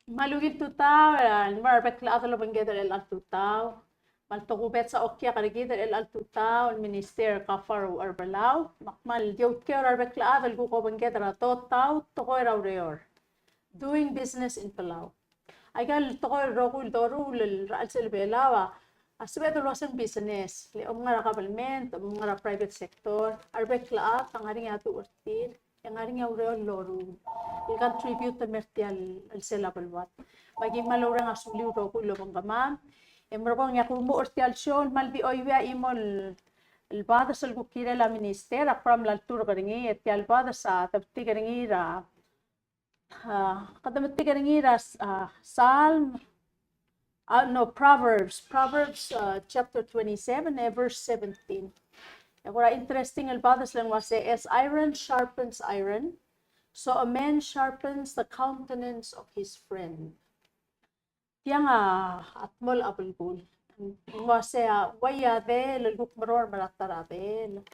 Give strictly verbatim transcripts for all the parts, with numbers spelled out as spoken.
Me a ungil tutau, e, el mo er a rebek el chad el obengked er chelecha el tutau. Me a le tokubets a okiu er kid er chelecha el tutau, el Minister Gaafar Uherbelau. Me ak kmal di outkeu er a rebek el chad el kuk obengked er a totau, tekoi er a ureor. Doing business in Palau. Aika el tekoi el rokui el doruul er a chelsel Belau a, a sebeched el uaseng business, le omngar er a government, omngar er a private sector, a rebek el chad a ngar er ngii a duch er tir, e ngar er ngii a ureor el loruul, el contribute el mer tia el, el sel a beluad. Me aki kmal oureng a suliu el rokui el obengkemam, e merekong e ak omuchel er tia el show, el kmal di chuieuii a chimo el, el bades el kuk kirel a minister, ak kora mla olturk er ngii, e tia el bades a debetik er ngii er a A, kede metik er ngii er a, a, Psalm, a, no, Proverbs, Proverbs, a, chapter twenty-seven, e, verse seventeen. E kora interesting el bades el ng uase, "As iron sharpens iron, so a man sharpens the countenance of his friend." Tiang a, a dmolech a belkul. Ng uase a, uai a del el kuk meror er a ta er a del.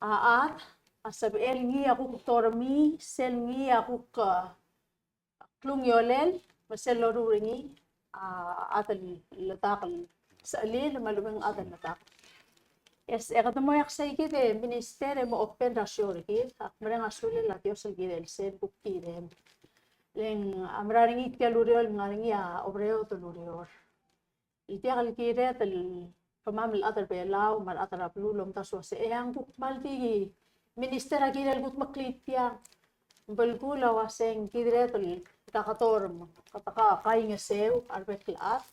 A chad a sebechel ngii a kuk dormii, sel ngii a kuk, a, klungiolel, me sel loruul er ngii a, a chad el ledak el sechelil, me a lechub e ng chad el ledak. E se, e kede mo iak sei kid e minister e mo open er a show er kid, ak mereng a sulel a Dios el kirel sel kuk kirem. Le ng a mera er ngii tia el ureor el ngar er ngii a oberaod el ureor. El diak el kired el kemam el chad er Belau me a rechad er a beluu el omdasu el uase, e ng kuk kmal di minister a kirel kutmeklii tiang. Ng belkul a uase ng kired el kede dorm, kede ka, kaingeseu a rebek el chad.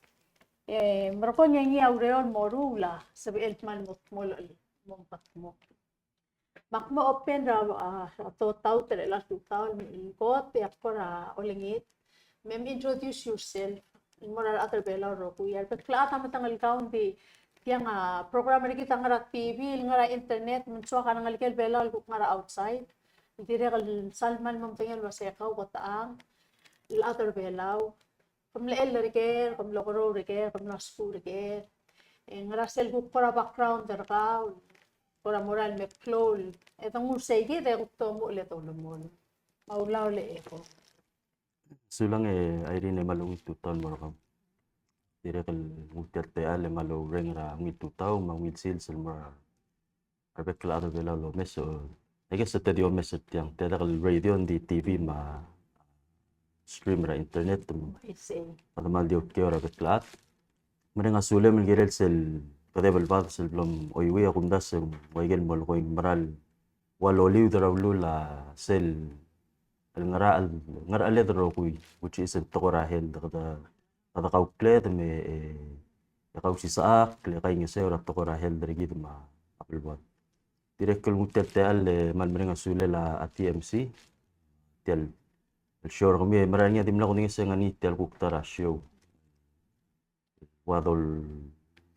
E merekong e ngii a ureor el moruul a sebechel el kmal mo dmolech el mo mekedmokl. Me ak mo open er a, a, a totaut er chelecha el tutau el kot e ak kora olengit. Me m introduce yourself el mo er a rechad er Belau el rokui. A rebek el chad a medengei el kau ng di tiang a program er kid a ngar er a T V, ngar er a internet, me ng soak a rengelekel Belau el kuk ngar er a outside. Ng dirrek el sal kmal mo medengei el uase kau ko techang el chad er Belau. Ke mlechell er ker, ke mlo keroul er ker, ke mlo skuul er ker. E ngera sel kuk kora background er kau, kora mo er a el meklou, e de nguu sei kid e kuk domuchel e dolemolem. Me a ulaol e ko. Sulang e Irene e kmal ungil tutau el mo er kau. Dirrek el nguu tia el techall e kmal oureng er a ungil tutau me a ungil sils el mo er a rebek el chad er Belau el omes, o, I guess te di omes er tiang, te diak el radio, ng di T V me a stream er a internet, me a kmal di outkeu er a rebek el chad. Mereng a sulem el kirel sel kedeb el bades el blo mochuiuii. A kumdasu e ng ua ikel molekoi el mera el ua loliud er a ulul a sel el ngerachel, ngeracheled el rokui, which is el tekoi er a health, kede, kede kaukled me, e, e kausisechakl, e kaingeseu er a tekoi er a health er kid me a beluad. Dirrek el nguu tia el techall e kmal mereng a sulel a, a T M C. Tia el show er kemiu e mera el ngii a dimlak kudengei se ng ngar er ngii tia el kuk ta er a show. Ua dol,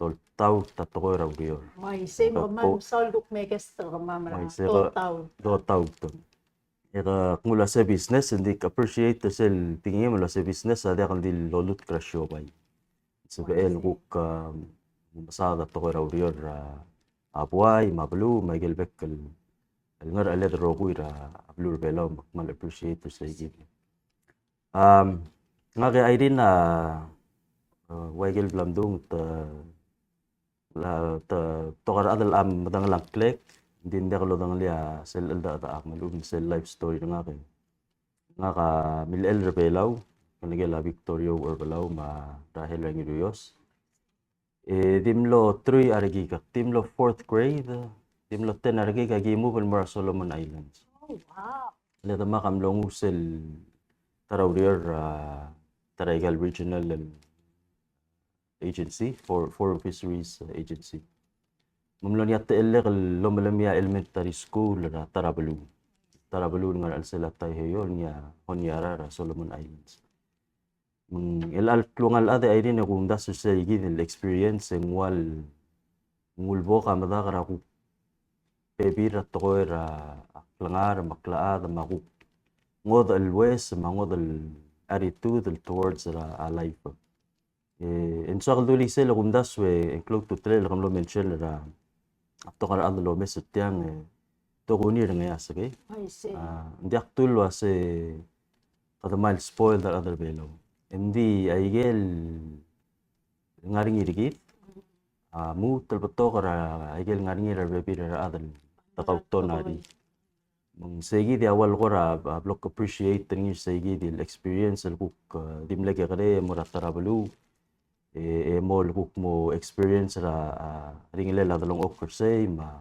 doltaut a tekoi er a ureor. Uaisei, me kemam a mesaul el kuk mekes er kemam er a, uaisei, doltaut. Doltaut. E ke kmo a se business, ng di ke appreciate er sel tekingem el ua se business a diak el di lolutk er a siobai. Sebechel el kuk, a, mesaod a tekoi er a ureor er a buai me a beluu, me a ikel bek el, el ngeracheled el rokui er a beluu er a Belau, me ak kmal appreciate er sei kid. Am, ngak e Irene a, a, ua ikel bla mdung te, la, te, betok a rechad el cham medengelii a ngklek, ng di ng diak lodengelii a sel cheldecheduch me a lechub sel life story er ngak e. Ngak a milechell er a Belau, ngelekel a Victoria Uherbelau me a Rahel Ngiruios. E di mlo truich a rekik, ak di mlo fourth grade, di mlo ten a rekik, aki move el mo er a Solomon Islands. Oh, wow. Le demak a mlo nguu sel ta er a ureor, a, ta er a ikal regional agency, for, for fisheries agency. Me mlo ngii a techellek el lomelemii a elementary school er a ta er a beluu. Ta er a beluu el ngar er a chelsel a Taiheio, ngii a Honiara er a Solomon Islands. Me ng chelecha el klungiaol el chad e Irene e kumdasu er sei kid el experience e ng ua el, ng ulebok a medakl er a kuk bebil er a tekoi er a klengar me a klechad me a kuk ngodech el ues me a ngodech el attitude el towards er a, a life. E, e ng soak el dulii sel e kumdasu e, e ng klou a ultutelel el ke mlo mention er a, a betok a rechad el omes er tiang e, tokuni er ngii a sekei. Uaisei. A, ng diak dulu el ua se kede mal spoil er a rechad er a Belau. Engdi a ikel ngar er ngii er kid a lmuut el betok er a ikel ngar er ngii er a rebebil er a rechad el dekauton a ri. Me ng seikid a ua el kora, a, block appreciate er ngii seikid el experience el kuk, a, di mle kekerei e mo er a ta er a beluu, e, e mo el kuk mo experience er a, a, ringelel a delengchokl er sei, me a,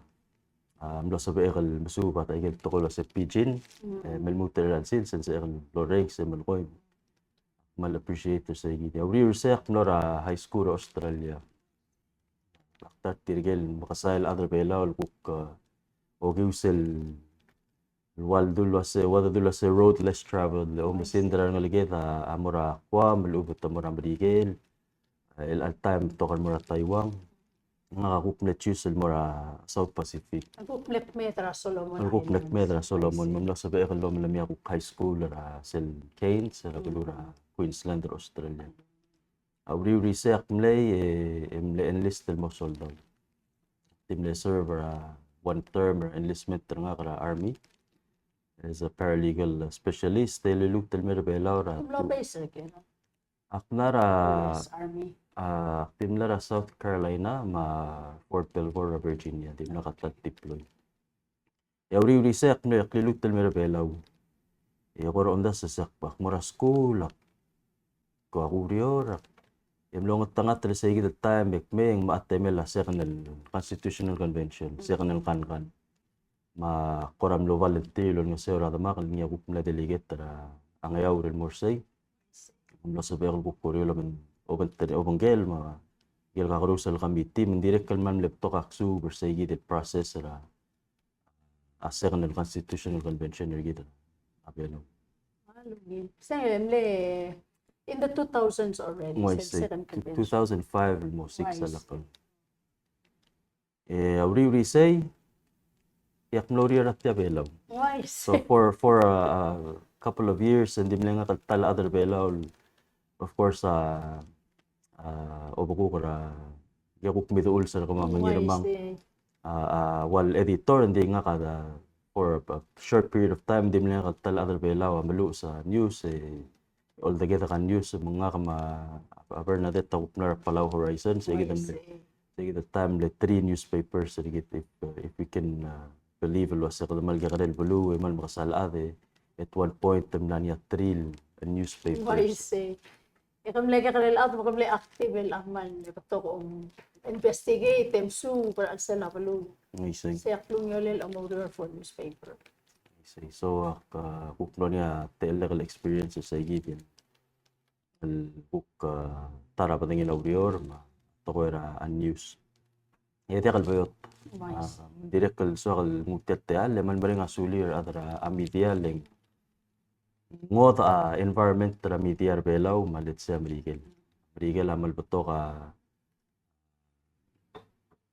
a, mlo sebechek el mesuub a ta ikel tekoi el uase pidgin, e, me lmuut er a chelsel, sel sebechek el mlo reng, se melekoi, me a appreciate er seikid. A uriul er sei ak mlo er a high school er a Australia. Ak ta er tirke el mekesai el chad er a Belau el kuk, a, okiu sel el ua el dul uase, ua el dul uase road less traveled, le oumesingd er a rengeleked a mo er a Guam, me a lechub e te mo er a Merikel, e, el chelecha el taem e te mo er a Taiwan. Ngak a kuk mle choose el mo er a South Pacific. A kuk mle kmeed er a Solomon Islands. A kuk mle kmeed er a Solomon, me ng mlo sebechek el omelemii a kuk high school er a sel Cairns, er a beluu er a Queensland er a Australia. A uriul er isei ak mlei, e, e mle enlist el mo soldau. Di mle serve er a one term er a enlistment er ngak er a army as a paralegal specialist, e liluut el mei er a Belau er a. Mlo base er kid? Ak mla er a, U S Army. A, ak di mla er a South Carolina me a Fort Belvoir er a Virginia, di mla er a ta el deploy. E a uriul er isei ak mle, ak liluut el mei er a Belau. E kora omdasu se ak mo er a skuul, ak, ko ak oureor, ak. E mlo ngeltengat er seikid el taem e kmei e ng mla temel a second el Constitutional Convention, second el kankan. Me kora mlo volunteer el olengeseu er a demak el ngii a kuk mla delegate er a Ngeaur el mo er sei. Mlo sebechek el kuk oureor el obeng, obengkel, obengkel, me a ikel kakerous el committee, me ng dirrek el kmal mle betok a ksuub er seikid el process er a a second el Constitutional Convention er kid er a Belau. Se mle in the two thousands already, se el second convention. Two thousand five el mo six a lak. E a uriul er isei, e ak mlo oureor er tia Belau. So for, for a, a couple of years, e ng di mle ngak el ta el chad er a Belau, of course, a, a, obekuk er a, e kuk midechuls er kemam me ngii er a mang. A, a, ua el editor, e ng di ngak a, for a short period of time, ng di mle ngak el ta el chad er a Belau a meluches a news, e, oldekedek a news, me ngak me a, a Bernadette a kuk mla er a Palau Horizon, seikid a mle, seikid a taem el mle three newspapers, seikid, if, uh, if we can, uh, believe el uase kede mal kekerei el beluu, e mal mekesai el chad, e, at one point, te mla ngii a three el newspapers. E ke mle kekerei el chad, me ke mle active el chad me ng betok om investigate, e mesuub er a chelsel a beluu. Sei ak klungiolel a mo oureor for newspaper. So, ak, a, kuk mlo er ngii a techellek el experience er seikid el kuk, a, ta er a bedengel a ureor, me a tekoi er a news. E diak el beot. A, dirrek el soak el nguu tia el techall, e mal mereng a sulir a rechad er a media, le ng ngodech a environment er a media er a Belau me a let's say a Merikel. Merikel a mal betok a,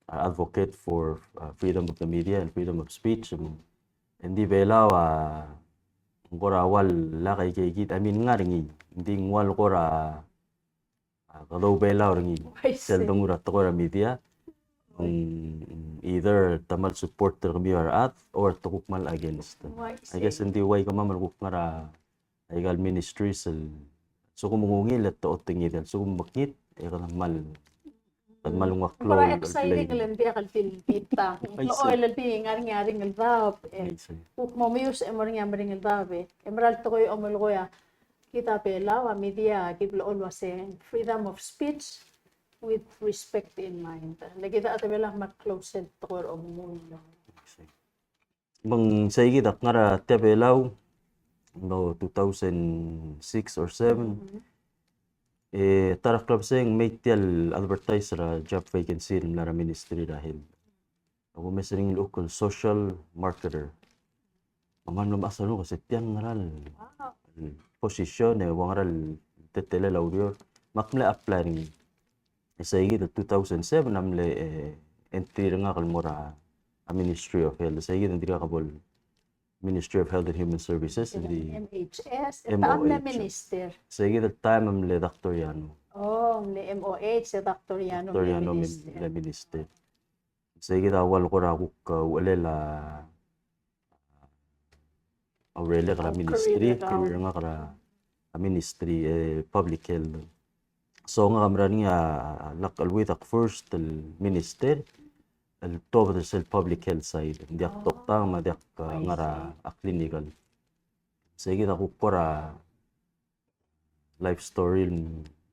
a advocate for, uh, freedom of the media and freedom of speech. Ng di Belau a, ng kora ua el lak a ikeikid, I mean, ngar er ngii. Ng di ng ua el kora a, kede oubelau er ngii. Sel dongu er a tekoi er a media. Mm, either te mal support er kemiu a rechad, or te kuk mal against. I guess ng di ua ikemam el kuk ngar er a, aika el ministry sel, lsekum ng ungil e te otengit, lsekum ng mekngit, e kede mal, kede mal nguu a klou el exciting el ng diak el di el bita. Ng klou el di ngar er ngii a ringel daob, e kuk mo mius e mo er ngii a meringel daob, e mera el tekoi el omelekoi a kid a Belau, a media, ki blechoel uase freedom of speech with respect in mind. Le kid a Belau me a close el tekoi er a omengull. Me ng seikid ak ngar er tia Belau, no, two thousand six or seven. E ta er a klebesei e ng mei tia el advertise er a job vacancy el mla er a Ministry er a Health. Ak omes er ngii el kuk el social marketer. Me ng mlo mechas a renguk el se tia ng ngera el position e ua ngera el teletelel a ureor. Me ak mle apply er ngii. E seikid el two thousand seven a mle, e, entry er ngak el mo er a, a Ministry of Health. E seikid e ng dirkak bo el Ministry of Health and Human Services, ng di M H S, e ta a mle minister. Seikid el taem a mle Doctor Yano. Oh, mle M O H, e Doctor Yano mle minister. Seikid a ua el kora kuk, a, uchelel a, a urerek er a ministry, career er ngak er a, a ministry, e, public health. So ngak a mera er ngii a, a, lak el with a first el minister el tuobed er sel public health side. Ng diak toktang me a diak, a, ngar er a clinical. Sei kid a kuk kora life story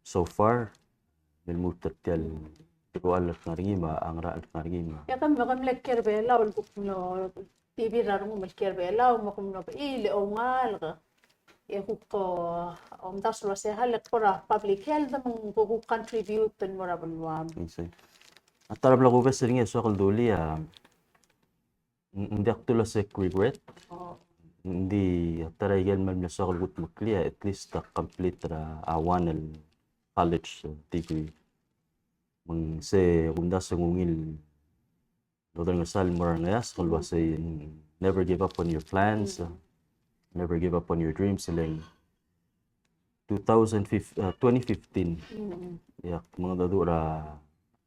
so far. Me lmuut er tia el teruich el ngar er ngii me a ngerachel el ngar er ngii me a. E ke, me ke mle kiei er Belau el kuk mlo T V er a rengum el kiei er Belau me ke mlo, e le oungalek. E kuk, omdasu el uasei a le kora public health me ng kuk contribute el mo er a beluam. I see. A ta er a bla kubes er ngii e soak el dulii a ng, ng diak dulu el se regret. Ng di a ta er a ikel mle soak el kutmeklii a at least a complete er a one el college, uh, degree. Me ng se kumdasu e ng ungil el odengeseu el mo er a rengeasek el uasei, mm, never give up on your plans, uh, never give up on your dreams, e le ng two thousand fifteen, uh, twenty fifteen. Mm. Ia, me ng dadu er a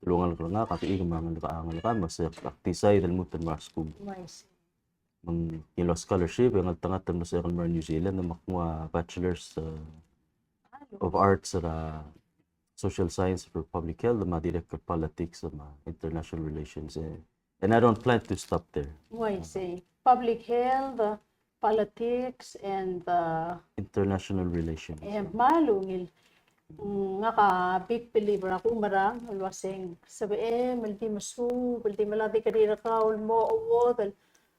telungalek er ngak, ak di me a Ngelekam, me se ak decide el lmuut el mo er a skuul. Me ng ngiluu a scholarship, e ngeltengat el mo er a New Zealand, me ak nguu a Bachelor's, uh, of Arts er a Social Science for Public Health, me a dirrek el Politics, me a International Relations, e. And I don't plan to stop there. Uaisei. Public health, uh, politics, and, uh, international relations. E, me a ungil. Mm, ngak a big believer, ak oumerang el uaseng sebechem el di mesuub el di melai a degree er kau el mo ouodel.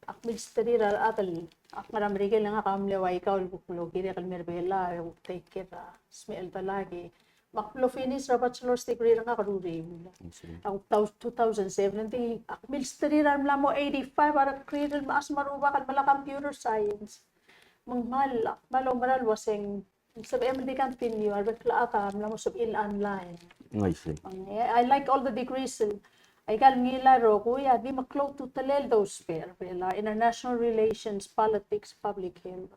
Ak milsterir a rechad el, ak ngar er a Merikel e ngak a mle ua ikau el kuk mlo kirek el mer Belau e kuk take care er a smecher el delak e Me ak mlo finish er a bachelor's degree er ngak er a uriul. I see. A kuk tau-, two thousand seven, ng di ak milsterir a mla mo eighty-five a rekrir el mechas me a rubak el melai a computer science. Me ng kmal, ak kmal oumera el uaseng, ng sebechem el di continue, a rebek el chad a mla mo sebechir el online. I see. Me ng, I like all the degrees el, aika el ngilai el rokui, a di meklou a ultutelel those pair, bela, international relations, politics, public health.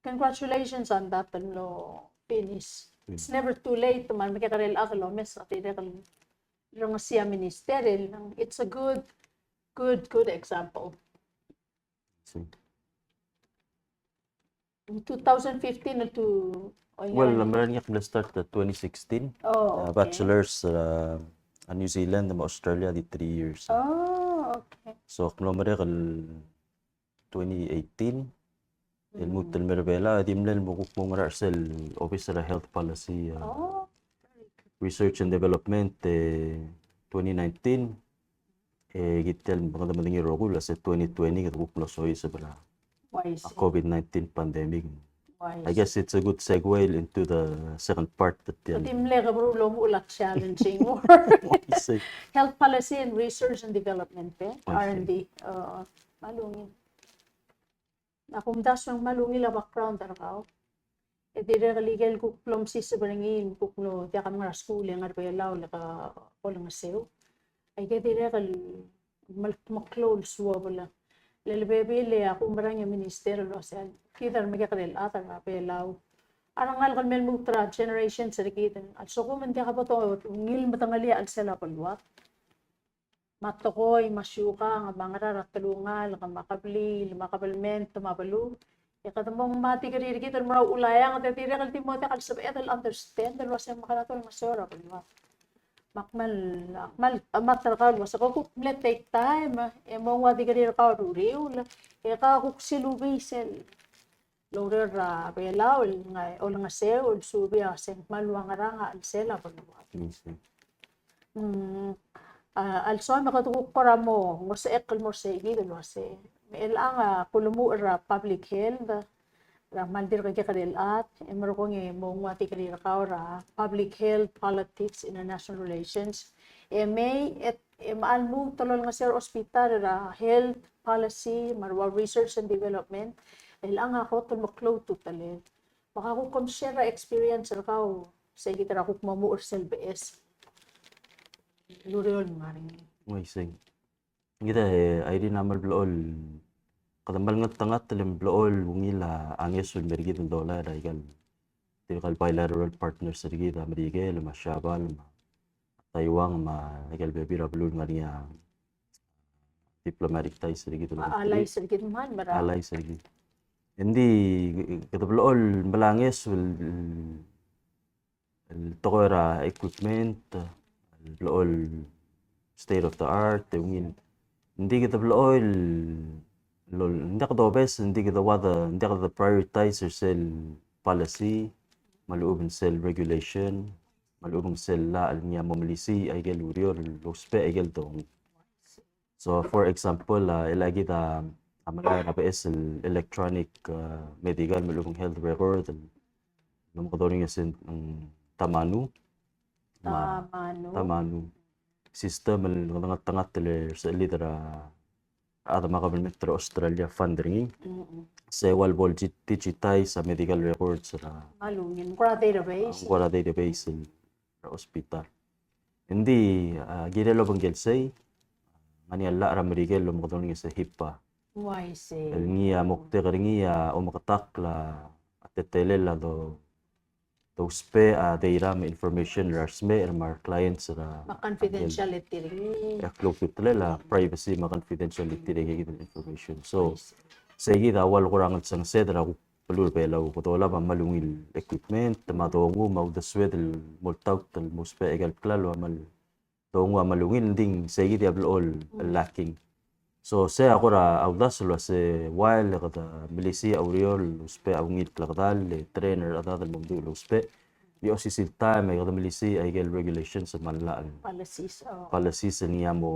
Congratulations on that, el mlo finish. It's never too late, me a remekekerei el chad el omes a dirrek el rengesii a minister, el, it's a good, good, good example. Sí. In two thousand fifteen el tu, oh, yeah. Well, a mera er ngii ak mle start er a twenty sixteen. Oh, uh, okay. Bachelor's, uh, a New Zealand me a Australia di three years. Oh, okay. So, ak mlo merek el twenty eighteen. El lmuut el mer Belau, e di mle mo kuk mo ngar er sel office er a health policy, uh, research and development, e, twenty nineteen. E, kid el mekede medengei el rokui el se twenty twenty, kede kuk mlo soiseb er a, a COVID nineteen pandemic. I guess it's a good segue into the second part that, uh, di mle keberu el omuchel a challenging work. Health policy and research and development, e, R and D. Uh, me a ungil. Ak omdasu e ng kmal ungil a background er kau. E dirrek el ikel kuk mlo mesiseb er ngii, kuk mlo diak el ngar er a skuul e ngar er a Belau el ke olengeseu. Aike dirrek el mel-, meklou el suobel. Le lebebil e ak oumerang e a minister el uasei, kid a remekekerei el chad er a Belau a rengalek el me lmuut er a generations er kid, a lsekum ng diak bo dongil medengelii a chelsel a beluad. Me a tekoi, me a siukang, me a ngerang er a telungalek, me a kebliil, me a kabelment, me a beluu. E kede mo ngmai a degree er kid el mo er a uchul a eanged e dirrek el di mo diak el sebeched el understand el uasei mekerang a olengeseu er a beluad. Me ak kmal, ak kmal, me a terkau el uasei ke kuk mle take time, e mo nguu a degree er kau er a uriul, e ke kuk silubii sel el oureor er a Belau el ngai, olengeseu, el subii a se ng kmal ua ngerang a chelsel a beluad. Mm, a, a lsoam e kede kuk kora mo, ngosechek el mo er seikid el uasei. Me chelechang a kulemuchel er a public health, er a kmal dirk kekerei el chad, e merekong e mo nguu a degree er kau er a public health, politics, international relations. E mei, e E me a lmuut el olengeseu er a hospital er a health policy, me a ua research and development, e chelechang a kot el meklou a ultutelel. Me ke kuk kom share a experience er kau, seikid er a kuk mo muchel er sel beches el ureor el ngar er ngii. Uaisei. Kid a, e, Irene a mle blechoel, kede mle ngeltengat el blechoel ungil a ngeso el mer kid el dolai er a ikal, tirkal bilateral partners er kid a Merikel, me a Siabal, me a Taiwan, me a ikel bebil er a beluu el ngar er ngii a diplomatic ties er kid. A, allies er kid, me a allies er kid. Ng di kede blechoel melanges el, el tekoi er a equipment, el blechoel state of the art, e ungil. Ng di kede blechoel, el, el, ng diak dobes, ng di kede ua de, ng diak de prioritize er sel policy, me a lechub e ng sel regulation, me a lechub e ng sel llach el ngii a mo melisiich a ikel ureor el ousbech a ikel dongu. So, for example, a, el kid a, a melai er a beches el electronic, a, medical me a lechub e ng health record, el, el omekedong er ngii a se ng, mm, Tamanu. Me a Tamanu. Tamanu. System el ngetengat el er se el leader a, a de me a government er a Australia fund er ngii. Mm-mm. Se ua el bo el di-, digitize a medical records er a. Me a lungil, ng kora database. Ng kora database el er a hospital. Ng di, a, kirel obengkel sei, ng ngar er ngii a llach er a Merikel el omekedong er ngii a se HIPAA. Uaisei. El ngii a moktek er ngii a omeketakl a teletelel a do, dousbech a data me a information er a resmecher me a re clients er a. Me a confidentiality er ngii. E a klou a ultutelel a privacy me a confidentiality er a ikakid el information. So, uaisei, sei kid a ua el kora ngelsengesed er a kuk beluu er a Belau, kede olab a kmal ungil equipment, me a dongu, me a uldesued el mo oltaut el mo ousbech a ikel klalo a kmal dongu a kmal ungil, ng di sei kid a blechoel el lacking. So, sei a kora uldasu el uase while kede melisiich a ureor el ousbech a ungil klekedall, e train er a rechedad el mo meduch el ousbech, e di osisiu el taem e kede melisiich a ikel regulations me a llach el policies, oh, policies el ngii a mo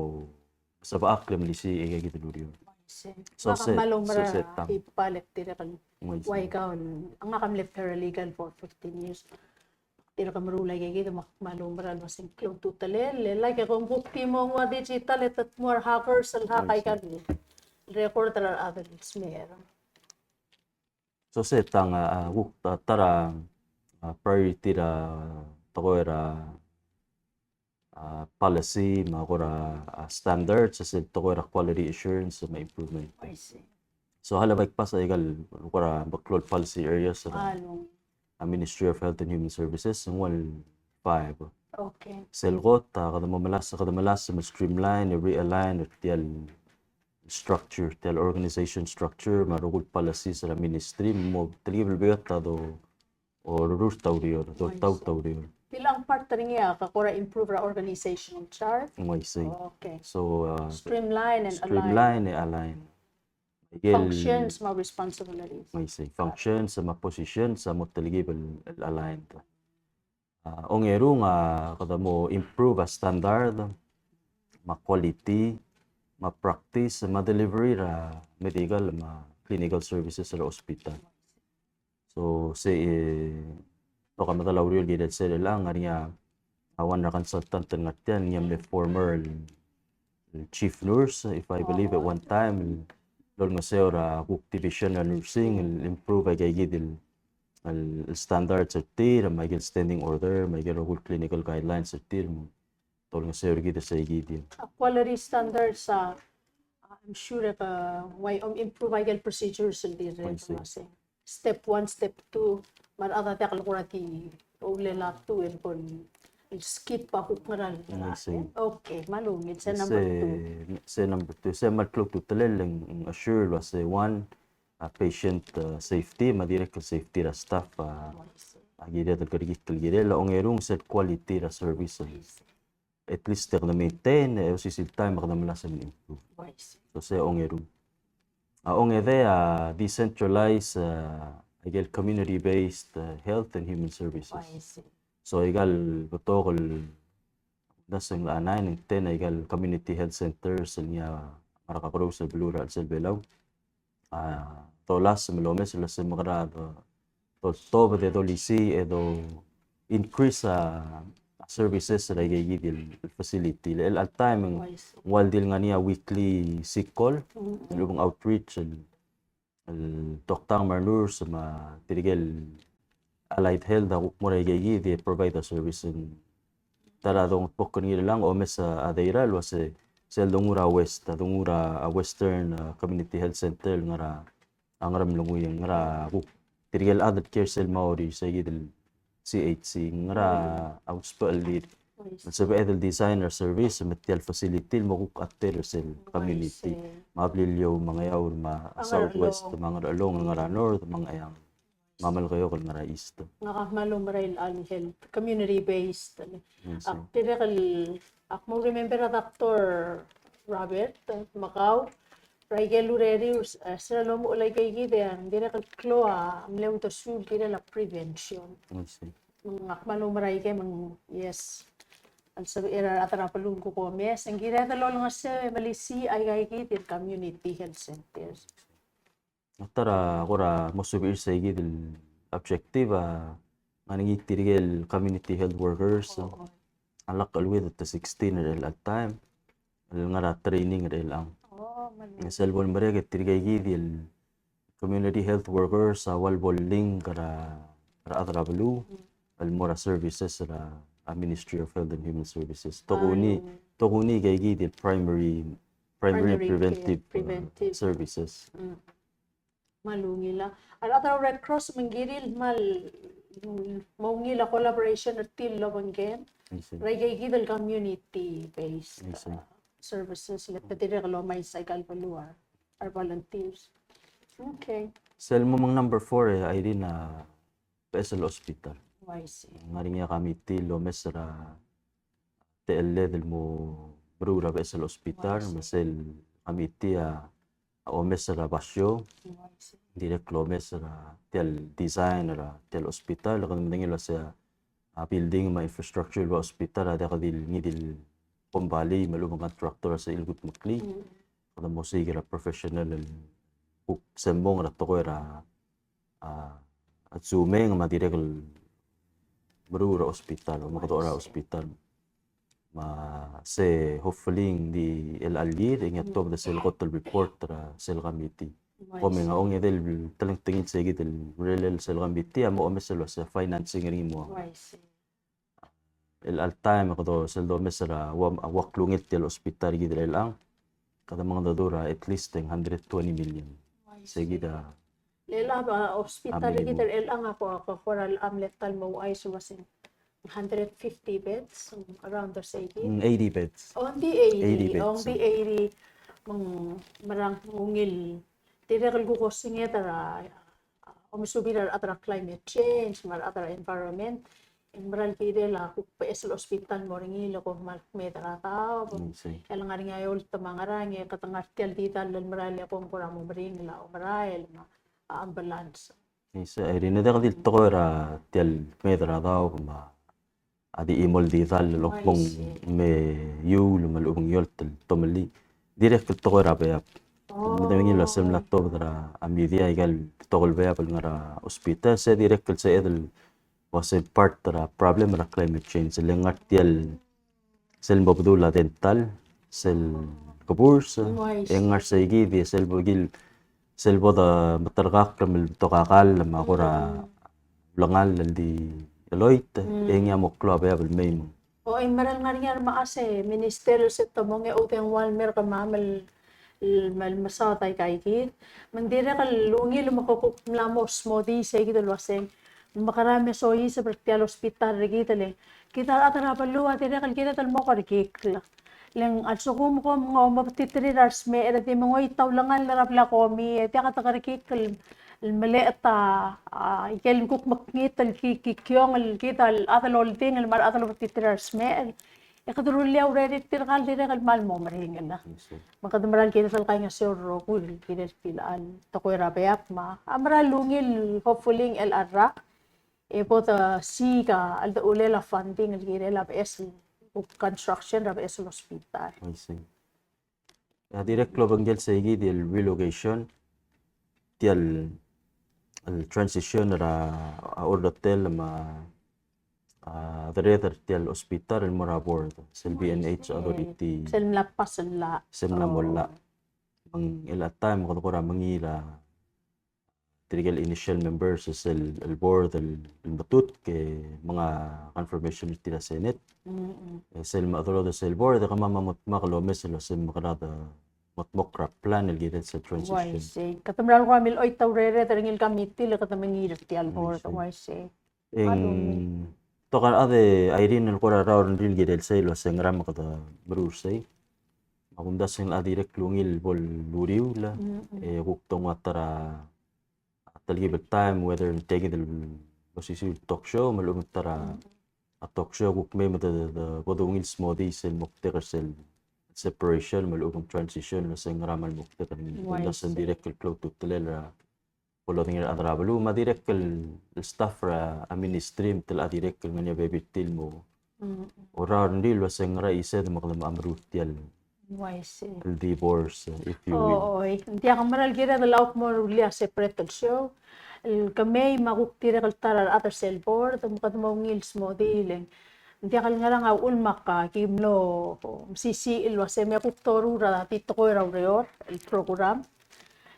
sebechakl e melisiich a ikakid el ureor. Uaisei. So, me ak se, kmal oumerang, se, se tang. HIPAA el dirrek el, uaisei, ua ikau el, ngak a mle paralegal for fifteen years. Dirrek el meruul a ikakid me ak kmal oumerang el uase ng klou a ultutelel, e like e kom kuk di mo nguu a digital e te tmuu a re hackers el hack a ikal record er a rechad el smecher. So se tang a, a, kuk ta, ta er a, a, priority er a tekoi er a, a, policy me a kora, a, standards, se el tekoi er a quality assurance me a improvement. Uaisei. So, a le bai kbasech a ikal kora meklou el policy areas er a, a, Ministry of Health and Human Services, ng ua el five. Okay. Sel kot, a, kede mo melasem, kede melasem el streamline, realign er tia el structure, tia el organization structure, me a rokui el policies er a ministry, mo telkib el beot a do orrurt a ureor, doltaut a ureor. Tiang part er ngii a kora improve er a organizational chart. Uaisei. Okay. So, uh, streamline and align. Streamline and align. Again, functions me a responsibilities. Uaisei. Functions me a positions a mo telkib el, el aligned. A, ongerung a kede mo improve a standard, me a quality, me a practice, me a delivery er a medical, me a clinical services er a hospital. So, se, e, tok a medal a ureor el kirel sel, el ngar er ngii a, a one er a consultant el ngar tiang, ngii a mle former el, el chief nurse, if I believe, at one time, el, el olengeseu er a kuk division er a nursing, el improve a ikakid el, el standards er tir, me a ikel standing order, me a ikel rokui el clinical guidelines er tir, me te olengeseu er kid er seikid. A quality standards, a, I'm sure e ke, ua, om improve a ikel procedures el dirrek el uase step one, step two, me a rechad a diak el kora di oulel a two el bo el skip a kuk ngera el. Okay, me a lungil, se number two. Se number two, se kmal klou a ultutelel el ng assure el uase one, a patient, uh, safety, me a dirrek el safety er a staff, a, a kired el kerekikl el kirel, a ongerung sel quality er a service. At least e kede maintain, e osisiu el taem e kede melasem el improve. So se ongerung. A ongedei a decentralize, a, a ikel community-based, a, health and human services. So ikal betok el, ng di se ng nine and ten a ikal community health centers el ngii a ngar er a kakerous el beluu er a chelsel Belau. A, dolasem el omes el se mekera do, doltobed e dolisiich e do increase a, a services er a ikakid el facility. Le chelecha el taem ng ua el di el ngar er ngii a weekly sick call, el lechub e ng outreach, el, el toktang me a nurse me tirke el allied health a kuk mo er a ikakid e provide a service. Ng ta er a dongetmokl er ngii er chelechang, omes a data el uase sel dongu er a West, a dongu er a Western, a, Community Health Center el ngar er a, a Ngeremlengui, ngar er a kuk tirke el chad el kiei er sel Maori, seikid el C H C, ngar er a usbechel el Uaisei. El sebeched el design er a service me tia el facility el mo kuk attend er sel community. Uaisei. Me a Beliliou me a Ngeaur me a Southwest me a Ngerchelong, Ngara North me a Ngcheangel. Me a Melekeok el ngar er a East. Ngak a kmal oumera el health, community based. Uaisei. Ak dirrek el, ak mo remember a Doctor Robert, me kau, er a ikel ureriu, eh, se er a lomuchel aike kid e ng dirrek el klou a mle uldesuel el kirel a prevention. Uaisei. Me ng ak kmal oumera aike me ng, yes. El sebechir a rechad er a beluu el kuk omes, e ng kired el olengeseu e melisiich aika kid el community health centers. A ta er a kora mo sebechir sei kid el objective a ngar er ngii tirke el community health workers. Oh, oh. A lak el with the sixteen er chelecha el taem el ngar er a training er chelechang. Oh, mane. E sel bo lemerek e tirke kid el community health workers a ua el bo link er a, er a rechad er a beluu, mm, el mo er a services er a, a Ministry of Health and Human Services. Tokuni, ah, tokuni aike kid el primary, primary, primary care, preventive, uh, preventive services. Mm. Me a ungil a, a rechad er a Red Cross me ng kirir el kmal, mm, mo ungil a collaboration er tir el obengkem. I see. Er aike kid el community based, I see, uh, services, le te dirrek el omais aika el beluu a re volunteers. Okay. Sel mo me ng number four, e, Irene, a beches el hospital. Oh, I see. Ng ngar er ngii a committee el omes er a techelled el mo meruul er a beches el hospital, me sel committee a omes er a basio, dirrek el omes er a tia el design er a tia el hospital, le kede medengei el uasei a building me a infrastructure el ua hospital a diak di ngii di el kombalii me a lechub e ng contractor a sebechir el kudmeklii. Kede mo osiik er a professional el kuk sembong er a tekoi er a a, a tsumeng me a dirrek el meruul er a hospital, omekedechor er a hospital. Me se hopefully ng di el allir, e ng tuobed er sel kot el report er a sel committee. Kom e ng ongedei el telengtengil sei kid el urerel sel committee, a mo omes el uasei a financing er ngii mo. Chelecha el taem e kede sel domes er a ua, a ua klungel tia el hospital er kid er chelechang, kede mengedecheduch er a at least ng hundred twenty million. Sei kid a. Chelechang a hospital er kid er chelechang a ko, ko, ko er a mle ta el mo ouchais el uasei ng hundred fifty beds, around er sei kid. Mm, eighty beds. Oh, ng di eighty. Eighty beds. Oh, ng di eighty. Me ng merang ungil. Dirrek el kuk osenged er a, a, omesuub er a rechad er a climate change, me a rechad er a environment, e ng mera el kirel a kuk beches el hospital el mo er ngii el ko kmal kmeed er a daob. Mm, sei. El ngar er ngii a eolt me a ngerang, e kede ngar tia el didall el mera el ko ng kora mo meringel a omerael me a ambulance. Sei, Irene, e diak di el tekoi er a tia el kmeed er a daob me a a di chimo el didall el kmo ng me iuul me a lechub e ng eolt el tomellii. Dirrek el tekoi er a beab. Me te mengiil el uasei mla tuobed er a media aika el betok el beab el ngar er a hospital, se dirrek el sebeched el uasei part er a problem er a climate change, le ngar tia el sel mo bedul a dental, sel keburs, e ng ngar sei kid, e sel bo kid, sel bo de meterkakl me le betok a kall me a kora ulengall el di cheloit, e ngii a mo klou a beab el mei me ng. O, e ng mera el ngar er ngii a remechas e minister el se te mo ngii a oudengua el mer kemam el, el, el mesaod aika kid. Me ng dirrek el ungil me ke kuk mla mo smodii sei kid el uaseng, mekera me soiseb er tia el hospital er kid el, kid a rechad er a beluu a dirrek el kired el mo kerekikl. Le ng a lsekum kom ng omebtiterir a resmecher e di mengoit a ulengall er a blil a komi, e diak de kerekikl el, el melecha a, a, ikel kuk mekngit el ki, ki, kiong el kid a rechad el oldingel me a rechad el obtiterir a resmecher. E kede rullii a urerir tirka el dirrek el kmal mo meringel. Me kede mera el kired el kaingeseu el rokui el kirel tia el tekoi er a beab me a mera el ungil, hopefully el a rak e bo de siik a cheldechulel a funding el kirel a beches el construction er a beches el hospital. I see. A dirrek el obengkel sei kid el relocation, tia el, el transition er a, a ordotel me a, a, dereder tia el hospital el mo er a board, sel B N H authority. Sel mla pass el llach. Sel mla mo llach. Me ng chelecha el taem e kede kora mengiil a tirke el initial members, sel, el board el, el metutk e menga confirmation er tir a Senate. E sel mechederodel sel board e kemam a mo dmak el omes el uasei mekera de mo dmokl er a plan el kirel sel transition. Uaisei. Kede mera el kora mle choit a urered er ngii el committee le kede mengiil er tia el board. Uaisei. Uaisei. E ng Betok a rechad e Irene el kora rrau er ngii el kirel sei el uasei ngera me kede meruul er sei. Me a kumdasu e ng dirrek el ungil bo luriul, e kuk tongua ta er a telkib el taem, whether ng tiakid el osisiu el talk show, me a lechub e ng ta er a talk show kuk mei me de, de, de bo dungil smodii sel moktek er sel separation, me a lechub e ng transition, el uasei ngera me a moktek er ngii. Ng dirrek el klou a ultutelel er a bo lodengei a rechad er a beluu, me a dirrek el staff er a ministry, me te locha dirrek el ngar er ngii a bebil er tir el mo orrau er ngii el uasei ngera isei me kede mo meruul tia el divorce, if you will. Oi, ng diak a mera el kired el kuk mo rullii a separate el show. El kemei me a kuk dirrek el ta er a rechad er sel board, me kede mo ungil smodii e ng diak el ngerang a uchul me ak ki mlo mesisiich el uasei me kuk toruul er a di tekoi er a ureor el program.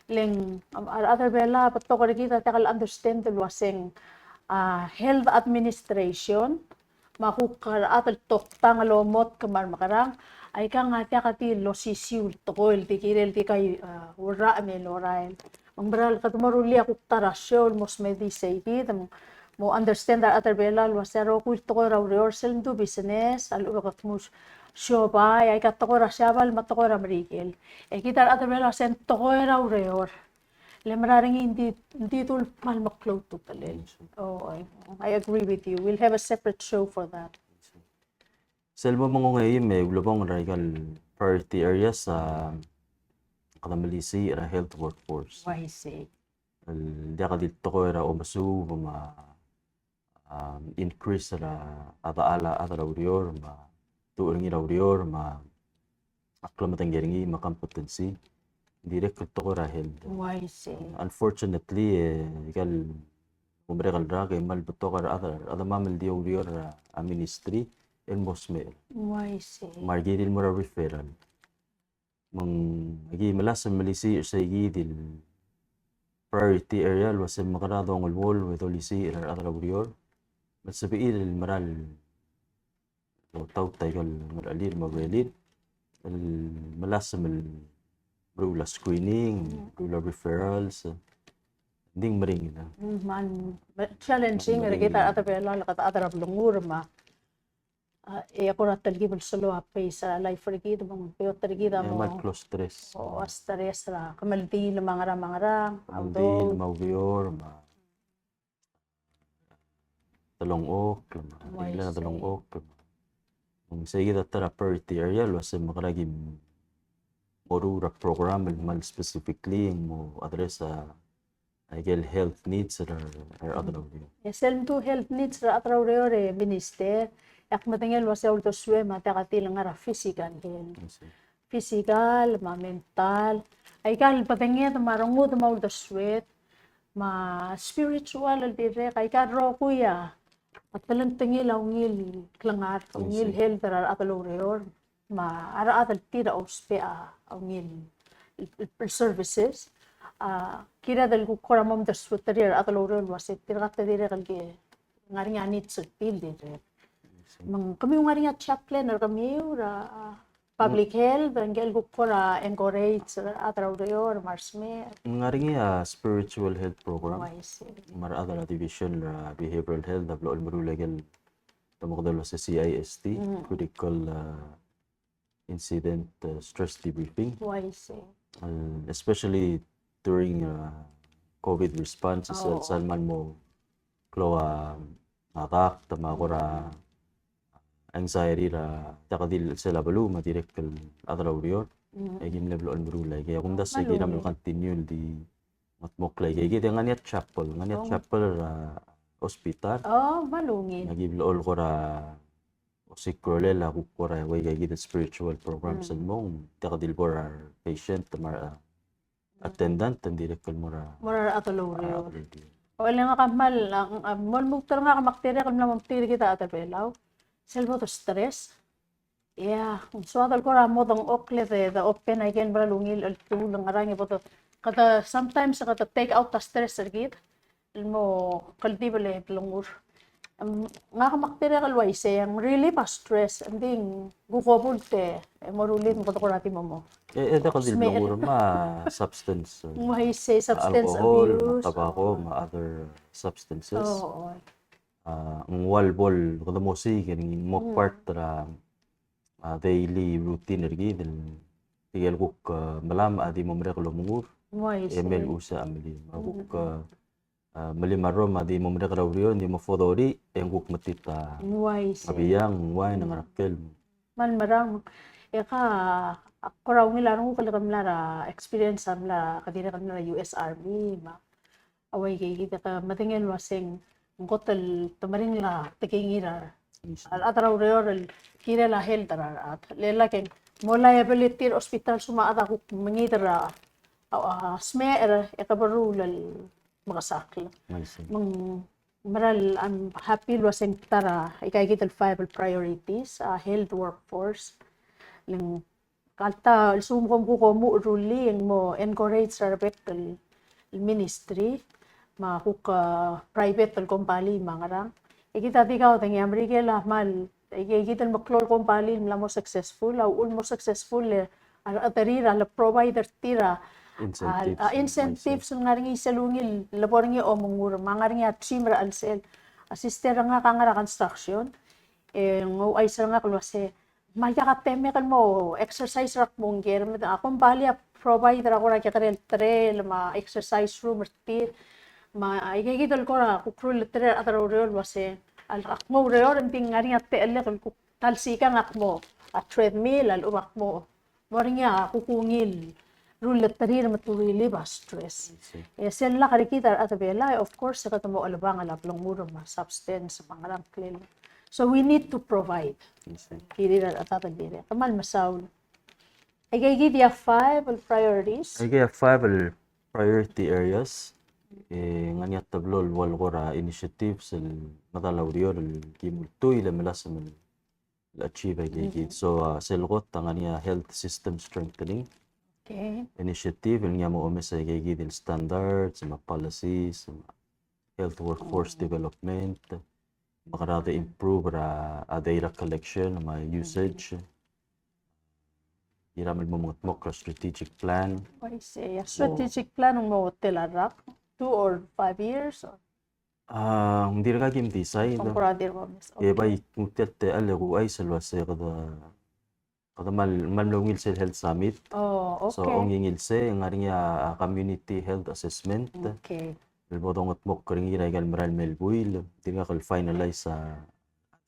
Le ng, a rechad er a Belau a betok er kid a diak el understand el uasei ng, a, health administration, me a kuk a rechad el toktang el omotk me a remekerang, aikang a diak di el osisiu el tekoi el di kirel di kai, a, urrachem el orael. Me ng mera el kede mo rullii a kuk ta er a show el mo smedii sei kid, me ng mo understand a rechad er a Belau el uasei a rokui el tekoi er a ureor sel mdu business, a lechub e kede mo siobai, aika tekoi er a Siabal me a tekoi er a Merikel. E kid a rechad er a Belau a uasei ng tekoi er a ureor. Le mera er ngii ng di, ng di dul kmal meklou a ultutelel. Oh, I, I agree with you. We'll have a separate show for that. Sel bo mengongeim e ulebongel er aika el priority areas a kede melisiich er a health workforce. Oh, I see. El diak di el tekoi er a omesuub me a, um, increase er a, a dechal a chad er a ureor me a tuch er ngii er a ureor me a klemedengei er ngii me a competency. Dirrek el tekoi er a health. Oh, I see. Unfortunately, e, aika el bo merek el rak e kmal betok a rechad, a rechedemam el di oureor er a ministry el mo smecher. Oh, I see. Me a kirir el mo er a referral. Me ng aki melasem el melisiich er sei kid el priority area el uasei mekera dongelebol e dolisiich er a rechad er a ureor. Me sebechir el mera el otaut aika el ngerechelir me a urerir el melasem el meruul a screening, meruul a referrals, e ng di meringel. Mm, me ng challenging er kid a rechad er a Belau, a rechad er a blengur me a, a, e kora telkib el slow a pace er a life er kid, me ng beot er kid a mo, kmal klou a stress. O, a stress er a kemeldiil me a ngerang me a ngerang, kemeldiil me a ureor, me a delengchokl, me a delengchokl. Me ng sei kid a ta er a priority area el uasei mekera ki mo meruul a program el kmal specifically mo address a aike el health needs er a, er a rechad er a ureor. E sel mdu health needs er a rechad er a ureor e minister, e ak medengei el uasei a uldesuem a diak di le ngar er a physical health. I see. Physical, me a mental. Aika el bedenged me a rengud me a uldesued, me a spiritual el dirrek, aika el rokui a telengtengil a ungil klengar, ungil health er a rechad er a ureor. Me a rechad el tir a ousbech a ungil el, el, el services. A, kired el kuk kora mo omdesueterir a rechad el oureor el uasei tirka te dirrek el ke ngar er ngii a needs er tir el dirrek. Me ng kemiu ngar er ngii a chaplain er kemiu er a, a, public health, e ngike el kuk kora encourage er a rechad er a ureor me a resmecher. Ngar er ngii a spiritual health program. Oh, I see. Me a rechad er a division er a behavioral health a blechoel meruul aike el te mo kede el uasei C I S T, critical, uh, incident, uh, stress debriefing. Oh, I see. Uh, especially during, uh, COVID response, sel, sel kmal mo klou a, a dakt me a kora anxiety er a, diak di el sel a beluu me a dirrek el chad er a ureor. E ki mle blechoel meruul aike. A kumdasu e kiram el continue el di mengetmokl aike. Kid e ngar er ngii a chapel, ngar er ngii a chapel er a hospital. Oh, me a lungil. Me aki blechoel kora osiik a rolel a kuk kora uaika kid el spiritual programs el mong, diak di el bo er a patient me a re, a, attendant, e ng dirrek el mo er a, mo er a rechad el oureor. O, e le ngak a kmal, a, a, mo lmuut er ngak me ak dirrek el mla mo metik er kid a rechad er a Belau. Sel bo de stress. Ia, ng soad el kora mo dengchokl e de, de open aike el mera el ungil el cheltuul el ngerang e bo de, kede sometimes kede take out a stress er kid el mo kldibel e blengur. Em, ngak me ak dirrek el uaisei, ng relieve a stress, ng di ng kuk obult e mo rullii me kede kora di mo mo. E, e, diak di el blengur me a substance, e, uaisei, substance abuse, alcohol, me a tobacco, me a other substances. Oo, oo. a, ng ua el bo el kede mo osiik e ng mo part er a, a, daily routine er kid el tirke el kuk, a, melamech a di mo merek el omengur, e mei el uase a melim. A kuk, a, a, melim a rrom a di mo merek er a ureor, di mo fodori, e ng kuk metit a, a biang, ng uain, ng ngar er a klel. Me ng merang, e ka, a, kora ungil a renguk el ke mla er a experience a mla, ke dirrek el mla er a U S Army, me a ua ikeikid e ke medengei el uaseng, ng kot el te meringel a tekingir a, a rechad er a ureor el kirel a health er a rechad. Le lak e ng mo liability er a hospital se me a chad a kuk mengider a, a, a smecher, e ke berruul el mekesakl. Me ng meral, I'm happy el uaseng ta er a ikeikid el five el priorities, a health, workforce, le ng alta el lsekum kom kuk omuchel e rullii e ng mo encourage er a rebek el, el ministry, me a kuk, a, private el kombalii me a ngerang. E kid a di kaudengei a Merikel a kmal, e kid el meklou el kombalii el mla mo successful, a uchul el mo successful e a rechederir a le provide er tir a, a, incentives, a, incentives el ngar er ngii sel ungil el bo er ngii a omengur, me a ngar er ngii a team er a chelsel. A sister er ngak a ngar er a construction, e ng ouchais er ngak el uase, me a diak a temek el mo exercise er a kmo ng ker, me a kombalii a provide er a kora kekerei el trail, me a exercise room er tir, me a ikeikid el kora kuk rullterir a rechad er a ureor el uase, a le ak mo oureor e ng di ngar er ngii a techellek el kuk ta el sikang ak mo, a treadmill, a lechub ak mo, mo er ngii a kuk ungil rullterir me to relieve a stress. E sel lak er kid a rechad er a Belau, e of course, e kede mo chelebangel a blengur me a substance me a ngerang klel. So we need to provide. Kirir a rechad el dirrek. Kmal mesaul. Aikeikid a five el priorities. Aikei a five el priority areas. E ng ngar er ngii a teblo el ua el kora initiatives el medal a ureor el ki mo ultuil e melasem el achieve aikeikid. So, a, sel kot a ngar er ngii a health system strengthening initiative el ngii a mo omes aikeikid el standards, me a policies, me a health workforce development, me a kora de improve er a, a data collection, me a usage. Kirir a mo mengetmokl er a strategic plan. Uaisei, a strategic plan ng mo tela el rak, two or five years or? A, ng dirk a kim decide. Ng kora dirk omes. E bai kuk tia el techall e kuchais el uase kede, kede mal, mal mle ungil sel health summit. Oh, okay. So, ongingil sei, ng ngar er ngii a, a community health assessment. Okay. El bo dongetmokl er ngii er aika el merael mei el buil, dirkak el finalize a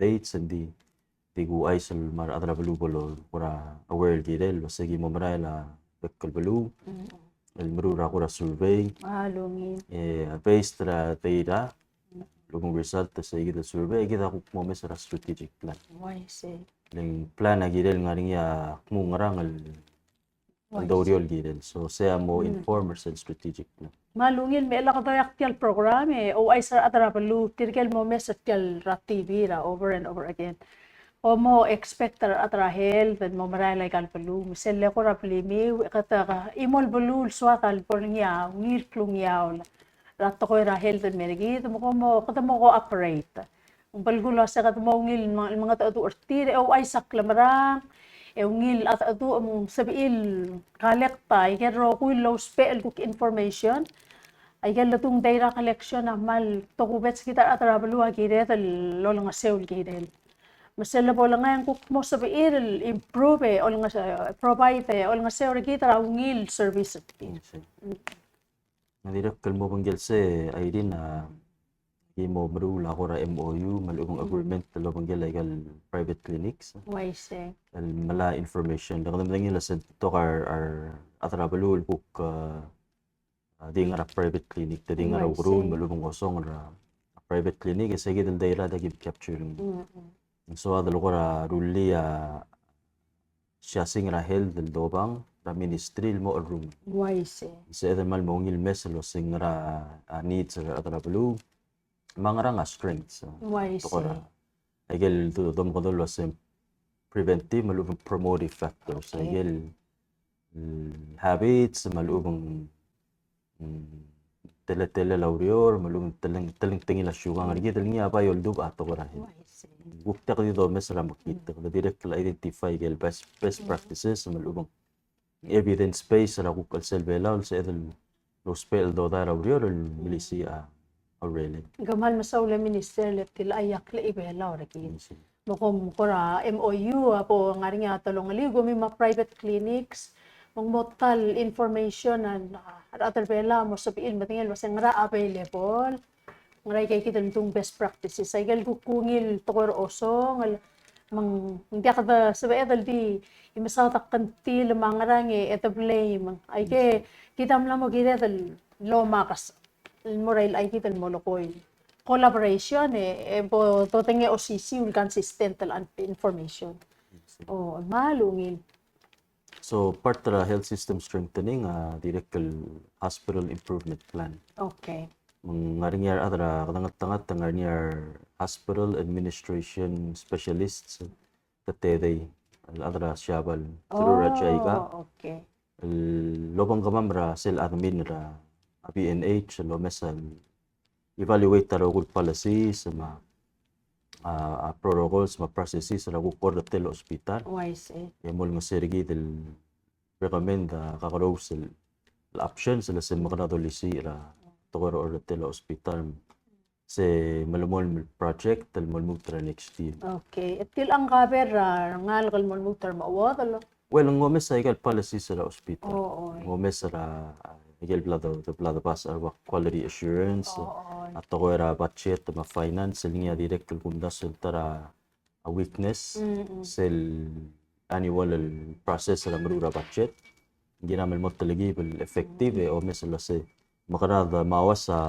dates, e ng di, di kuchais el mo er a rechad er a beluu bo lo, kora aware el kirel, el uase ki mo merael a bek el beluu el meruul er a kora survey. A, lungil. E, based er a data, lobeng result er seikid el survey, kid a kuk mo omes er a strategic plan. Uaisei. Le ng plan a kirel ng ngar er ngii a kmo ngerang el el doureor el kirel. So, sei a mo inform er sel strategic plan. Me a lungil me lak doiak tia el program, e ouchais er a rechad er a beluu, tirke el mo omes er tia el er a T V er a over and over again. O mo expect er a rechad er a health el mo merael aika el beluu, me sel le kora blimiu, e kede ka, chimo el beluu el soak el bo er ngii a ungil klungiaol er a tekoi er a health el mer kid, me kom mo, kede mo cooperate. Ng belkul a se kede mo ungil el mengedecheduch er tir, e ouchais a klemerang, e ungil a chedecheduch me ng sebechir el collect a ikel rokui el lousbech el kuk information. Aikel ledu ng data collection a kmal tokubets kid a rechad er a beluu a kired el olengeseu el kirel. Me sel lebo lengai e ng kuk mo sebechir el improve, e olenges-, e provide, e olengeseu er kid er a ungil service er tir. Ng dirrek el mo obengkel sei, Irene, a ki mo meruul a kora M O U me a lechub ng agreement el obengkel aika el private clinics. Uaisei. El melai a information. Le kede medengei el se betok a re, a rechad er a beluu el kuk, a, a di ngar er a private clinic, te di ngar er a ukeruul me a lechub ng osong er a private clinic, e seikid el data a ki capture. Ng soad el kora rullii a siasing er a health el dobang er a ministry el mo cherrungel. Uaisei. Sebeched el kmal mo ungil mes el osengel a, a needs er a rechad er a beluu. Me a ngerang a strengths. Uaisei. Tekoi er a, aikel do, domekedong el uase preventive me a lechub ng promotive factors. Okay. Aikel, mm, habits me a lechub ng mm, teletelel a ureor, me a lechub ng teleng, telengtengil a siukang er kid el ngii a bai oldubech a tekoi er a health. Uaisei. Kuk diak di domes er a mekngit, kede dirrek el identify aike el best, best practices, me a lechub ng evidence base er a kuk chelsel Belau, el sebeched el lousbech el dodai er a ureor, el melisiich a, Orelek. Kmal mesaul e Minister el tilechii a klechibelau er kid. Yes, sir. Me kom kora M O U a bo ngar er ngii a telongeliu, kom me a private clinics, me ng mo ta el information a, a rechad er Belau a mo sebechir el medengei el uasei ngera available, ngera aika kid el mdung best practices. Aike el kuk ungil tekoi er a osongel, me ng diak de sebeched el di mesaod a kngtil me a ngerang e de blame. Aike kid a mla mo kired el lomakes el mo er a ikid el molekoi. Collaboration e, e bo dodengei a osisiu el consistent el an-, information. O, me a ungil. So, part er a health system strengthening, a dirrek el hospital improvement plan. Okay. Me ng ngar er ngii a rechad er a, kede ngeltengat, ngar er ngii a hospital administration specialists, te tedei, el chad er a Siabal, through er a JICA. Oh, okay. El obengkemam er a sel admin er a B N H, el omes el evaluate a rokui el policies, me a, a, a protocols, me a processes, er a kuk orretel el hospital. Oh, I see. E mo olengeseu er kid el recommend a kakerous el options, el se mekerang a dolisiich er a tekoi er a orretel el hospital. Se melemolem el project el mo lmuut er a next year. Okay. E tia el ngka ber a rengalek el mo lmuut er a mechuodel? Well, ng omes aika el policies er a hospital. Oh, oh. Ng omes er a, a, aike el bla de, de bla de pass er a quality assurance, oh, oh, a tekoi er a budget, me a finance, el ngii a dirrek el kumdasu el ta er a a weakness, mm, mm, sel annual el process er a meruul er a budget. Ng kiram el mo telkib el effective, mm, e omes el uasei mekerang e mauas a,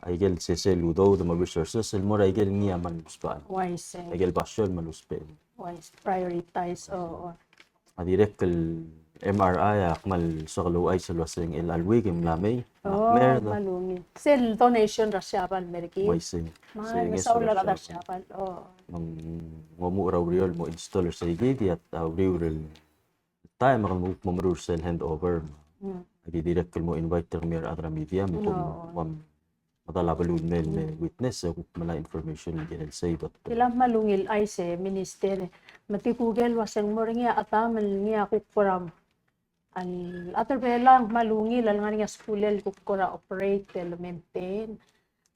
aike el sesei el udoud me a resources el mo er aike el ngii a mal usbechel. Uaisei. Aike el basio el mal usbechel. Uaisei. Prioritize, o, o. A dirrek el M R I a kmal soak el ouchais el uasei ng chelecha el week e ng mla mei. Oh, me a kmerd. Kmal ungil. Sel donation er a Siabal el mer kid. Uaisei. Me sei, ng mesaul a rechad er a Siabal. Oh. Me ng omuchel er a uriul el mo install er seikid, e a uriul el taem e kede mo meruul er sel handover. Mm. Aki dirrek el mo invite er kemiu a rechad er a media, me kom, oh, uam medal a beluu el mei el me witness, e kuk melai a information el kirel sei, but, uh, kmal ungil chais e Minister, me di kuk el uasei ng mo er ngii a chedam el ngii a kuk kora, a rechad er Belau a kmal ungil el ngar er ngii a skuul el kuk kora operate el maintain.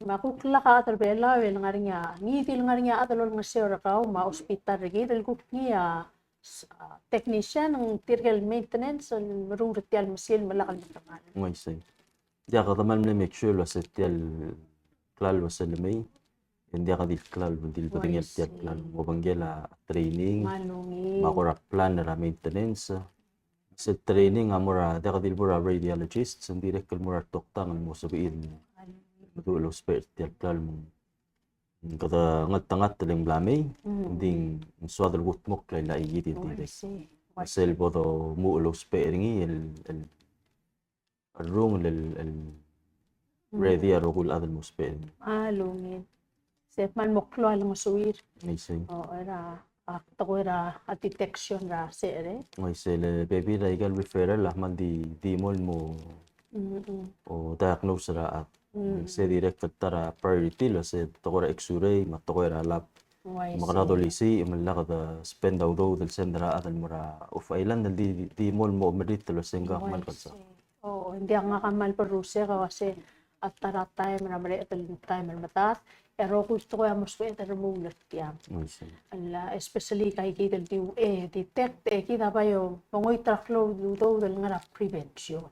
Me a kuk lak a rechad er Belau el ngar er ngii a, ngii di el ngar er ngii a chad el olengeseu er kau me a hospital er kid el kuk ngii a s-, a, technician, ng tirke el maintenance, el meruul er tia el mesil me lak el metemall. Ng uaisei. Diak, kede kmal mle make sure el uasei tia el klalo el uasei lemei, e ng diak di el klalo el di el bedengel tia el klalo. Ng obengkel a training, me a kora plan er a maintenance. Sel training a mo er a, diak di el bo er a radiologist, ng dirrek el mo er a retoktang el mo sebechir el meduch el ousbech er tia el klalo. Kede ngeltengat el ng mla mei, mm, ng di ng soad el kudmokl a llach er kid el dirrek. Sel bo domuchel el ousbech er ngii el, el, el rungel el, el ready a rokui el chad el mo ousbech er ngii. A, lungil. Se kmal mo klou a lengesuir. Uaisei. O, er a, a tekoi er a detection er a secher, e. Uaisei, le bebil er aika el referral a kmal di, di mo el mo, mm, mm, o diagnose er a chad. Mm. Se dirrek el ta er a priority el se tekoi er a X-ray, me a tekoi er a lab. Uaisei. Me kede dolisiich, me lak de spend a udoud el send er a chad el mo er a off island, el di, di mo el mo omerit el se ng kmal kelsang. Uaisei. O, ng diak, ngak a kmal berrusek el uasei a ta er a taem er a mereched el taem el medad, e a rokui el tekoi a mo sebeched el remuul er tiang. Uaisei. El, especially aika kid el di, e, detect, e kid a bai omengoit er a klou el udoud el ngar er a prevention.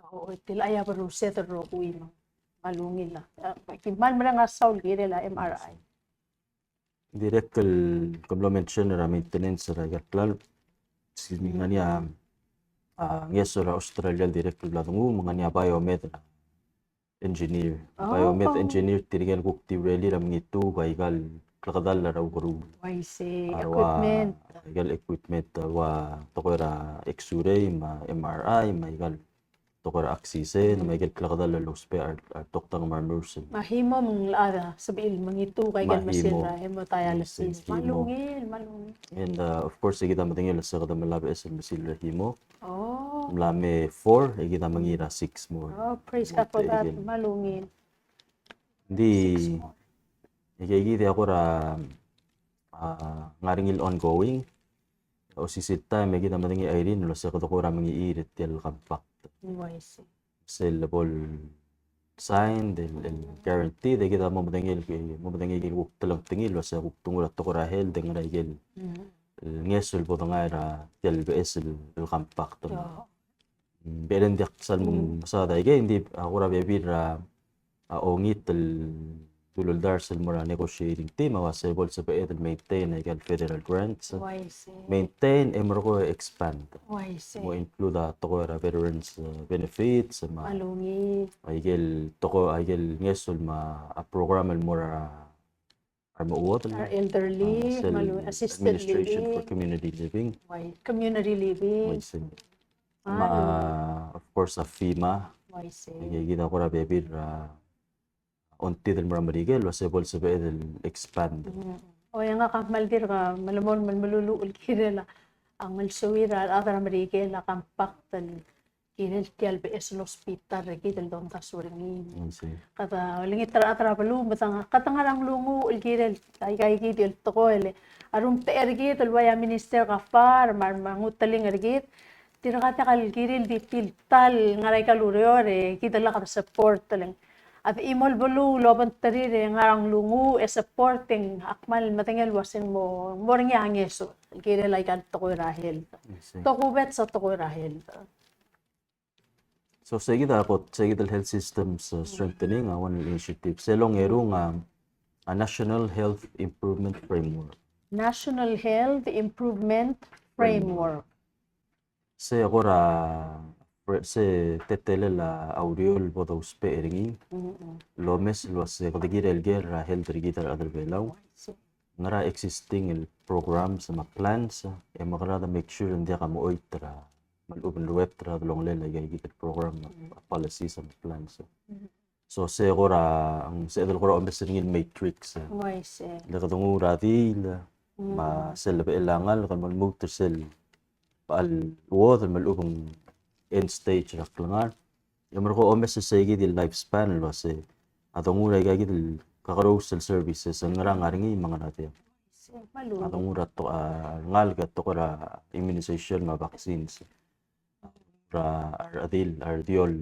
O, e tilecha a berrused el rokui me ng kmal ungil a. E, ki kmal mereng a saul el kirel a M R I. Dirrek el, ke mlo mention er a maintenance er aika el klalo. Se ng ngar er ngii a, a, ngeso er a Australia el dirrek el bla denguu, me ng ngar er ngii a biomed er a engineer. Oh. Biomed engineer tirke el kuk di urerir a mengituu aika el klekedall er a ukeruul. Uaisei, a rua, equipment. Aika el equipment, a rua tekoi er a X-ray, me a M R I, me aika el tekoi er a oxygen, me aike el klekedall el lousbech a re, a retoktang me a re nurse. Me a hemo me ng locha sebechir el mengituu aike el mesil er a hemodialysis. Me a hemo. Kmal ungil, kmal ungil. And, uh, of course, e kid a medengei el se kede mla beches el mesil er a hemo. Oh. Mla me four, e kid a mengiil er a six more. Oh, praise God for that. Kmal ungil. Ng di, six more. Aike kid a kora, a, ngar er ngii el ongoing. Osisiu el taem e kid a medengei a Irene el uase kede kora mengiil er tia el compact. Uaisei. Sel bo el signed, el, el guaranteed, e kid a mo medengei, mo medengei el kuk telengtengil el uase kuk donguu er a tekoi er a health e ngera ikel, el ngeso el bo dengai er a tia el beches el, el compact. Ng di ng diak sal mo mesaod a ikei, ng di a kora bebil er a, a ongit el dululdares el mo er a negotiating team a ua se bo el sebeched el maintain a ikel federal grants. Maintain e merekong e expand. Mo include a tekoi er a veterans, uh, benefits, me a ikel tekoi, a ikel ngeso el me a program el mo er a a remechuodel, a elderly, a sel me a assisted living, administration for community living. Community living. Me a, of course, a FEMA. Ikei kid a kora bebil er a ongit el mo er a Merikel el uase bo el sebeched el expand. Oi, ngak a kmal dirk melemolem el meluluuch el kirel a ngelsuir a rechad er a Merikel a compact el kirel tia el beches el hospital er kid el domdasu er ngii. Kede olengit er a rechad er a beluu me kede ngar er a nglunguuch el kirel aika kid el tekoi el a rumtechei er kid el ua ia Minister Gaafar me a remengoteling er kid. Tirka diak el kirir el di tir el ta el ngar er aika el ureor e kid el lak de support el ng a di chimo el beluu el obengterir e ngar er a nglunguuch e supporting a kmal medengei el uase ng mo, mo er ngii a ngeso el kirel aika el tekoi er a health. Tokubets a tekoi er a health. So, se kid a kot, se kid el health systems, uh, strengthening a one initiative. Se longerung a, a National Health Improvement Framework. National Health Improvement Framework. Se kora, se teletelel a ureor el bo dousbech er ngii el omes el uase kede kirel ker er a health er kid el chad er a Belau. Ngera existing el programs me a plans, e mekera de make sure ng diak a mo oit er a me a lechub e ng ruebet er a delongelel aika kid el program, a policies me a plans. So se kora, ng sebeched el kora omes er ngii el matrix. Le kede nguu er a diil me a sel lebo el ngalek el mo lmuut er sel bechal uodel me a lechub e ng end stage er a klengar. E merekong e omes er sei kid el lifespan el uase a donguu er aika kid el kakerous el services e ngera ngar er ngii me a ngera diak. A donguu er a to-, a, ngalek a tekoi er a immunization me a vaccines. Er a, a redil, a redioll.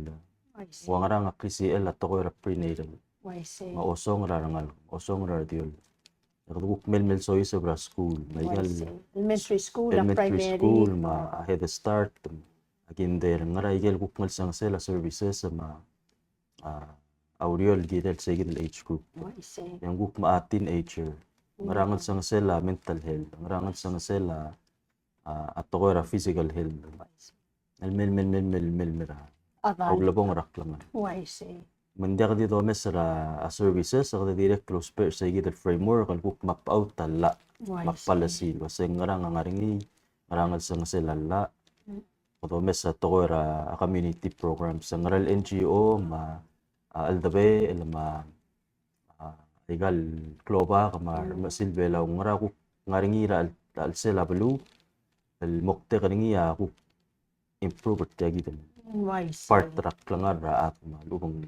Ua ngerang a klisichel a tekoi er a prenatal. Me a osong er a rengalek, osong er a redioll. E kede kuk mei el mei el soiseb er a skuul. Me aika el elementary school, elementary school, me a Head Start. A kinder, ngera ikel kuk ngelsengesel a services me a, a ureor el kirel sei kid el age group. E ng kuk me a teenager. Ngera ngelsengesel a mental health. Ngera ngelsengesel a, a tekoi er a physical health. El mei el mei el mei el mei el mei er a ulebongel er a klengar. Me ng diak di domes er a services, e kede dirrek el ousbech er sei kid el framework el kuk map out a llach me a policy el uase ngerang a ngar er ngii, ngera ngelsengesel a llach. Kede omes a tekoi er a community programs, ngera el NGO me a, a cheldebechel me a, a, aika el klobak me a remechesil Belau, ngera kuk ngar er ngii er a chelsel a beluu el moktek er ngii a kuk improve er tia kid el part er a klengar er a chad me a lechub e ng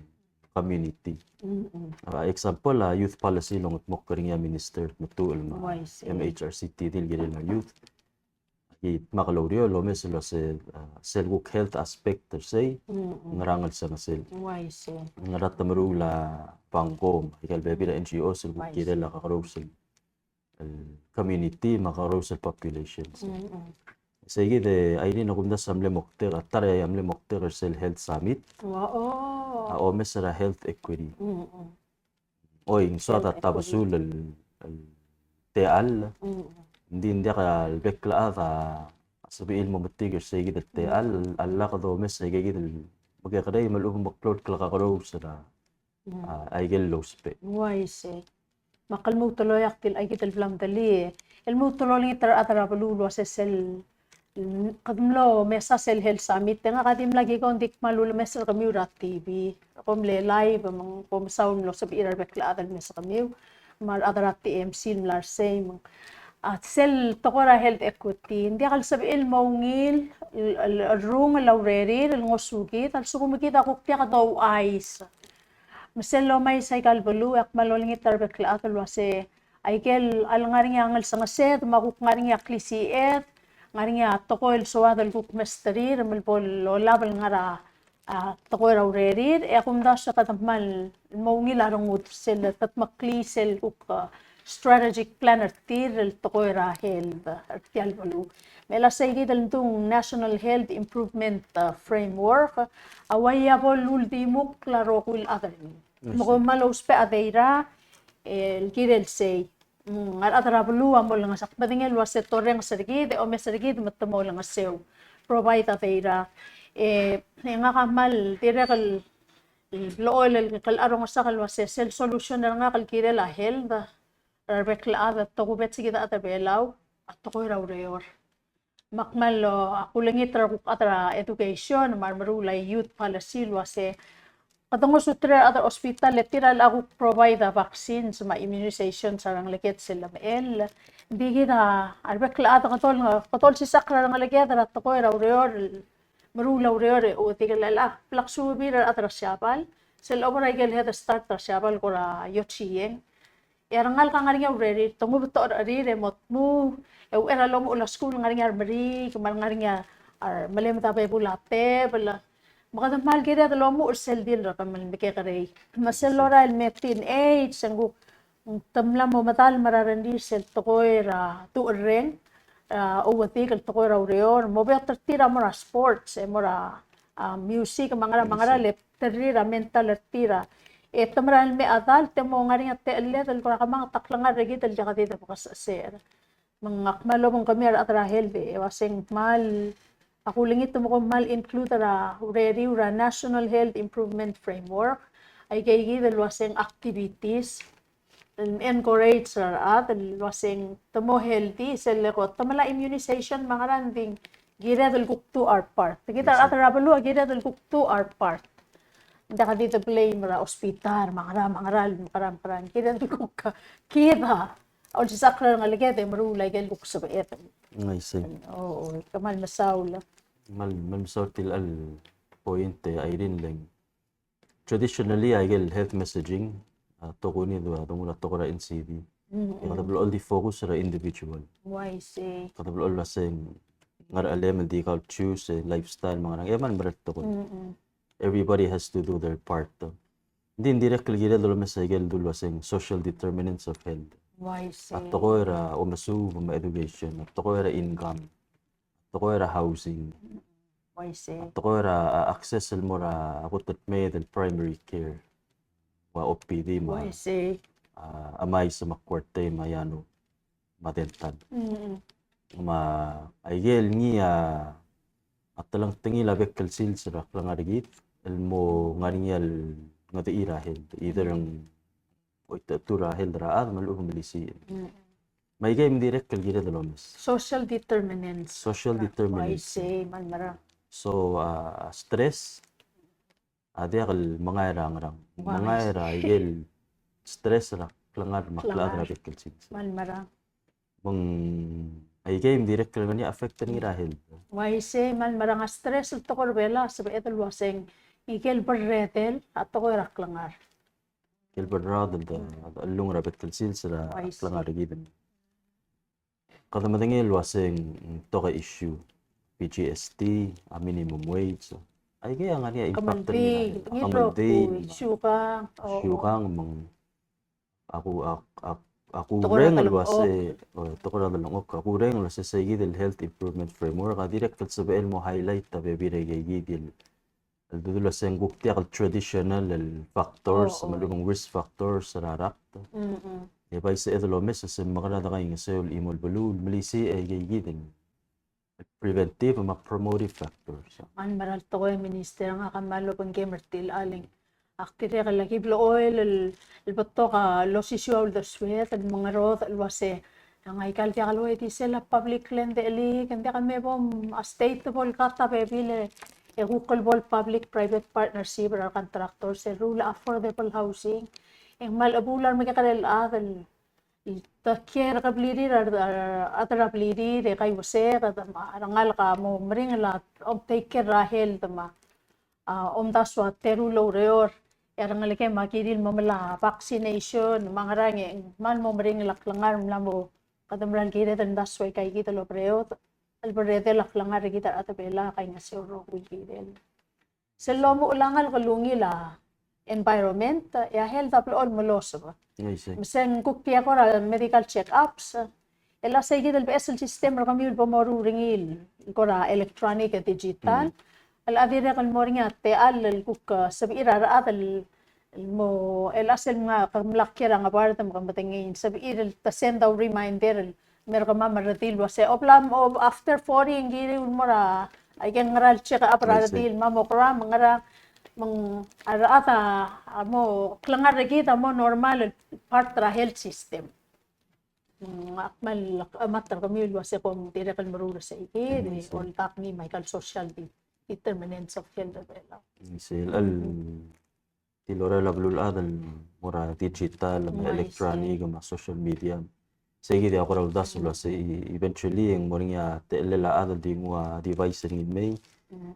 community. A example a youth policy el longedmokl er ngii a Minister Tmetuchl me a MHRCT el kirel a youth. Ki dmak el oureor el omes el uase, a, sel kuk health aspect er sei, ngera ngelsengesel. Ngera te meruul a bangko me aika el bebil er a NGOs el kuk kirel a kakerous el community me a kakerous el population. Sei kid e Irene, a kumdasu a mle moktek, a ta er a mle moktek er sel health summit a omes er a health equity. Oi, ng soad a tabesul el, el techall. Ng di ng diak el bek el chad a sebechir el mo metik er sei kid el techall, a llach a domes aika kid el mekekerei me a lechub e ng meklou el klekakerous er a, a, aike el lousbech. Uaisei. Me ak lmuut el oeak tia el, aika kid el bla mdelii, el lmuut el olengit er a rechad er a beluu el uase sel kede mlo mesa sel health summit, e ngak a dimlak ikong, ng di kmal ulemes er kemiu er a TV. Kom mle live, me ng kom mesaul el mlo sebechir a rebek el chad el mes er kemiu, me a rechad er a TMC el mla er sei, me ng, a, sel tekoi er a health equity, ng diak el sebechir el mo ungil el, el, el rungel a urerir el ngosukid, a lsekum kid a kuk diak douchais. Me sel lomais aika el beluu, e ak kmal olengit er a rebek el chad el uase, aike el ngar er ngii a ngelsengesed, me a kuk ngar er ngii a klisiched, ngar er ngii a tekoi el soad el kuk mesterir, me bo lolab el ngar er a a tekoi er a urerir, e a kumdasu e kede kmal mo ungil a rengud sel kede meklii sel kuk, a, strategic plan er tir el tekoi er a health er tia el beluu. Me a seikid el nguu a National Health Improvement, a, Framework, a uaia bo luldimukl a rokui el chad er ngii. Me kom kmal ousbech a data, e, el kirel sei. Mm, a rechad er a beluu a mo olengeseu. Ak medengei el uase te orrenges er kid, e omes er kid me te mo olengeseu. Provide a data. E, e ngak a kmal dirrek el, el blechoel el, el rongesakl el uase sel solution er ngak el kirel a health er a rebek el chad, tokubets kid a chad er a Belau, a tekoi er a ureor. Me ak kmal, o, a kulengit er a kuk chad er a education, me a remeruul a youth policy el uase kede ngosuterir a rechad er a hospital, e tir a locha kuk provide a vaccines me a immunizations er a rengeleked sel lemechell. Ng di kid a rebek el chad kede ol, kede olsisechakl er a rengeleked er a tekoi er a ureor, meruul a ureor, e, o, di kid el, a, bla ksuub er a rechad er a Siabal. Sel obo er a ikel Head Start er a Siabal ko er a Yochieng. E a rengalek a ngar er ngii a urerir, te nguu betok er a urerir e mo tmuu, e uchei er a lomuchel a skuul ngar er ngii a remeriik, me a ngar er ngii a remelem a bebul a tebel. Me kede kmal kired el omuchel sel di el rekemel mekekerei. Me sel lorael el me teenage, e ng kuk te mla mo medal me a rengrir sel tekoi er a ducherreng, a, ouedikel tekoi er a ureor, mo beot er tir a mo er a sports, e mo er a, a, music, me a ngera, me a ngera, le terrir a mental er tir a. E te mera el mei a dalt e mo ngar er ngii a techelled el kora kemanget a klengar er kid el diak di debekesechesech er. Me ngak a kmal obengkemiu a rechad er a health e uaseng kmal, a kulengit me kom kmal include er a ureriu er a National Health Improvement Framework. Aikeikid el uaseng activities el encourage er a rechad el uaseng te mo healthy, sel leko te melai a immunization me a ngera, ng di kired el kuk do our part. Kid a rechad er a beluu a kired el kuk do our part. Ng diak di de blame er a hospital me a ngera, me a ngera, me a ngera, me a ngera. Kired el kuk, kid a olsisechakl er a rengeleked e meruul a ikel kuk sebeched. I see. O, o, kmal mesaul. Kmal, kmal mesaul er tia el point, e, Irene, le ng traditionally, a ikel health messaging, a, tokuni a, a, tokuni a tekoi er a N C D. Mm, e kede blechoel di focus er a individual. Uaisei. Kede blechoel el uaseng ngerchelem el di kau el choose, e, lifestyle me a ngerang, e kmal merek el tekoi. Mm, mm. Everybody has to do their part. Ng di ng dirrek el kired el omes a ikel dulu el uaseng social determinants of health. Uaisei. A tekoi er a omesuub me a education, a tekoi er a income, a tekoi er a housing. Uaisei. A tekoi er a, a, access el mo er a kot el mei el primary care, ua O P D me a, uaisei, a, a mais me a kuartei me a ianu me a dental. Mm. Me a ikel ngii a, a telengtengil a bek el sils er a klengar er kid el mo ngar er ngii a ngedechii er a health, either ng oitechetur a health er a chad me a lechub e melisiich. Mm. Me aikei me ng dirrek el kired el omes. Social determinants. Social determinants. Uaisei, kmal merang. So, a, stress a diak el mengai er a ngerang. Uaisei. Mengai er a ikel stress er a klengar me a klechad er a bek el sils. Kmal merang. Me ng aikei me ng dirrek el ngar er ngii a affect er ngii er a health. Uaisei, kmal merang. A stress el tekoi er a Belau a sebeched el uaseng ikel berredel a tekoi er a klengar. Ikel berredel a, a, a lung er a bek el sils er a klengar er kid. Kede medengei el uaseng, mm, tekoi issue, P G S T, a minimum wage. Aikei a ngar er ngii a impact er ngii er a health. Kemeldiil, kemeldiil, siukang, o, siukang, me ng Ak, ak, ak, ak kureng el uase, o, tekoi er a delengchokl, ak kureng el uase seikid el health improvement framework a dirrek el sebechel el mo highlight a bebil er aikei kid el, el dudul el uase ng kuk diak el traditional el factors, me a lechub e ng risk factors er a rakt. Mm, mm. E bai sebeched el omes e se mekerang e de kaingeseu el chimo el beluu el melisiich aikei kid el preventive me a promotive factors. Ng mera el tekoi, Minister, ngak a kmal obengkem er tia el chelechang. Ak dirrek el aki blechoel el, el betok a losisiu a uldesued el mengerodech el uase, ng aika el diak el uaisei sel a public land e le ng diak me bo a state bo el cut a bebil e kuk el bo el public private partnership er a recontractors el ruul a affordable housing. E ng kmal chebuul a remekekerei el chad el Te kiei er a keblirir, a rechad er a blirir, e kaiueseak, me a rengalek a mo meringel a om take care er a health me a, a, omdasu a teru el oureor, e a rengelekem a kirir el mo melai a vaccination, me a ngerang e ng kmal mo meringel a klengar, mla mo, kede mera el kired el omdasu aika kid el oberaod, el berredel a klengar er kid a rechad er a Belau, kaingeseu el rokui el kirel. Sel lomuchel a ngalek el ungil a environment, e a health a blechoel el meloseb. Me se ng kuk tia kora medical check-ups, e le sei kid el beches el system er kemiu el bo moruul er ngii el kora electronic e digital. El a dirrek el mo er ngii a techall el kuk, eh, sebechir a rechad el, el mo, e le sel ngak a mla kiei er a ngebard me ke medengei, sebechir el te send a reminder el mer kemam a redil el uase, o bla, o after forty ng kiriu el mo er a, aike el ngera el check-up er a redil, me a mo kora, me ng ngera, me ng a rechad a mo klengar er kid a mo normal el part er a health system. Mm, ak kmal chemat er kemiu el uase kom dirrek el meruul er sei kid, e oltak ngii me aika el social de-, determinants of health er Belau. Sel, el tilorel a beluulechad el mo er a digital, me a electronic, me a social media. Sei kid a kora uldasu el uase eventually e ng mo er ngii a techellel a chad el di nguu a device er ngii el mei,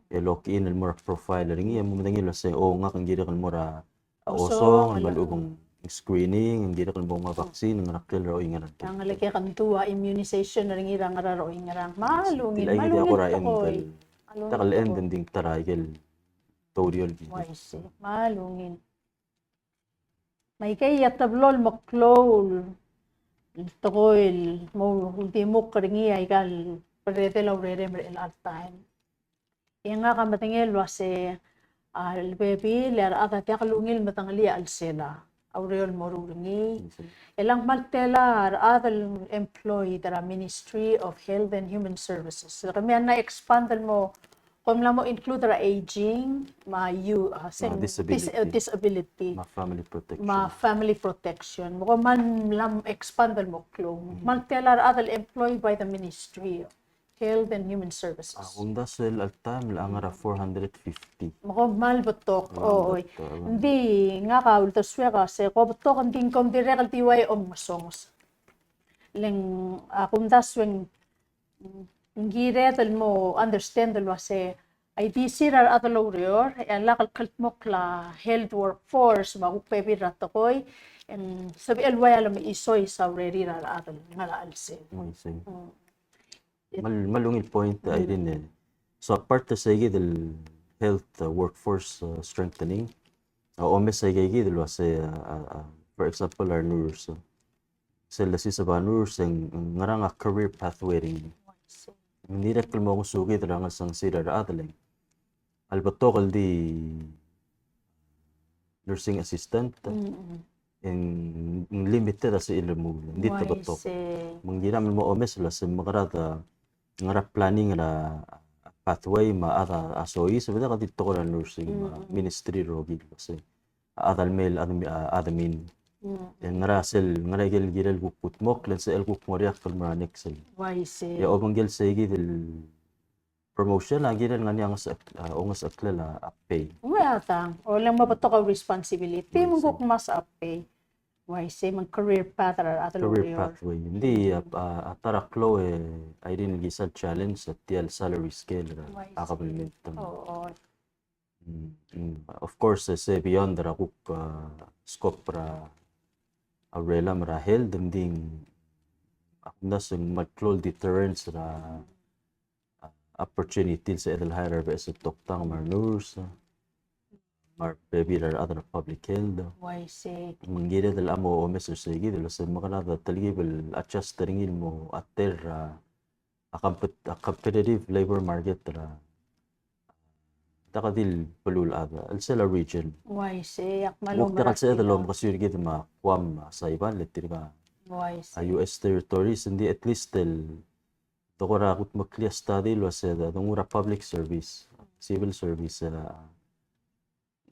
e log in el mo er a profile er ngii, e mo medengei el uase, o, ngak ng kirek el mo er a osong, me a lechub ng screening, ng kirek el mo nguu a vaccine, ng ngera el oingerang. Ng ngelekek a immunization er ngii er a ngera el oingerang. Me a lungil, me a lungil tekoi. Diak el end, ng di ta er a ikel touriol. Uaisei, me a lungil. Me aikei a teblo el meklou el tekoi el mo uldimukl er ngii aika el berredel a urerem er chelecha el taem. E ngak a medengei el uase a lebebil e a rechad a diak lungil medengelii a chelsel a ureor el moruul er ngii. E le ng kmal tela a rechad el employed er a Ministry of Health and Human Services. Le kemiu a mla expand el mo, kom mla mo include er a aging, me a you, uh, same disability. Dis-, uh, disability. Me a family protection. Me a family protection. Me kom mla expand el mo klou. Kmal tela a rechad el employed by the Ministry of Health and Human Services. A kumdasu el chelecha el taem e ng ngar er a four hundred fifty. Me kom kmal betok, oi. Ng di ngak a uldesuek a se ko betok, ng di kom dirrek el di ua e omesonges. Le ng, a kumdasu e ng kired el mo understand el uase a idisir a rechad el oureor, e a lak el kldmokl a health workforce me a kuk bebil er a tekoi, e ng sebechel ua e a lemechisois a urerir a rechad el ngar er a chelsel. Me a lungil point, Irene. So a part er sei kid el health, uh, workforce, uh, strengthening, a omes aikei kid el uase, uh, uh, uh, for example, a renurse. Sel lesiseb a nurse e ng ngerang a career pathway er ngii. Ng dirrek el mo ngosukid er a ngesengesir a rechad el ng, a lebetok el di nursing assistant, e ng limited a sebechir el remuul, ng di te betok. Me ng kiram el mo omes el uase mekerang a, ngera planning er a pathway me a chad a soiseb, sebeched a di tekoi er a nursing me a ministry el rokir el uase a chad el mei el admi-, a, admin. E ngera sel, ngera ikel kirel kuk kudmokl, e ng sebechel kuk mo er ngii a kmal mo er a next el. Uaisei. E obengkel sei kid el promotion a kirel ngar er ngii a nges-, a, ongesecheklel a pay. Ua tang, o le ng mo betok a responsibility, me ng kuk ngmasech a pay. Uaisei, me ng career path er a rechad el oureor. Career pathway. Ng di a, a, a ta er a klou e, Irene, el kisa el challenge a tia el salary scale er a kabelment. Mm, mm. Of course, e se beyond er a kuk, uh, scope er a, a urelam er a health, ng di, a kumdasu e ng kmal klou el deterrence er a, uh, opportunity el sebeched el hire er a beches el toktang me a renurse, me a rebebil er a rechad er a public health. Uaisei. Me ng kired el mo omes er sei kid el uase mekerang a telkib el adjust er ngii el mo ater er a a compet-, a competitive labor market er a, diak di el beluulechad, el sel a region. Uaisei, ak kmal omes er a kuk diak el sebeched el omekesiu er kid me a Guam, me a Saipan, le tirka a U S territories, ng di at least el dekora kudmeklii a study el uase de, de nguu er a public service, civil service, a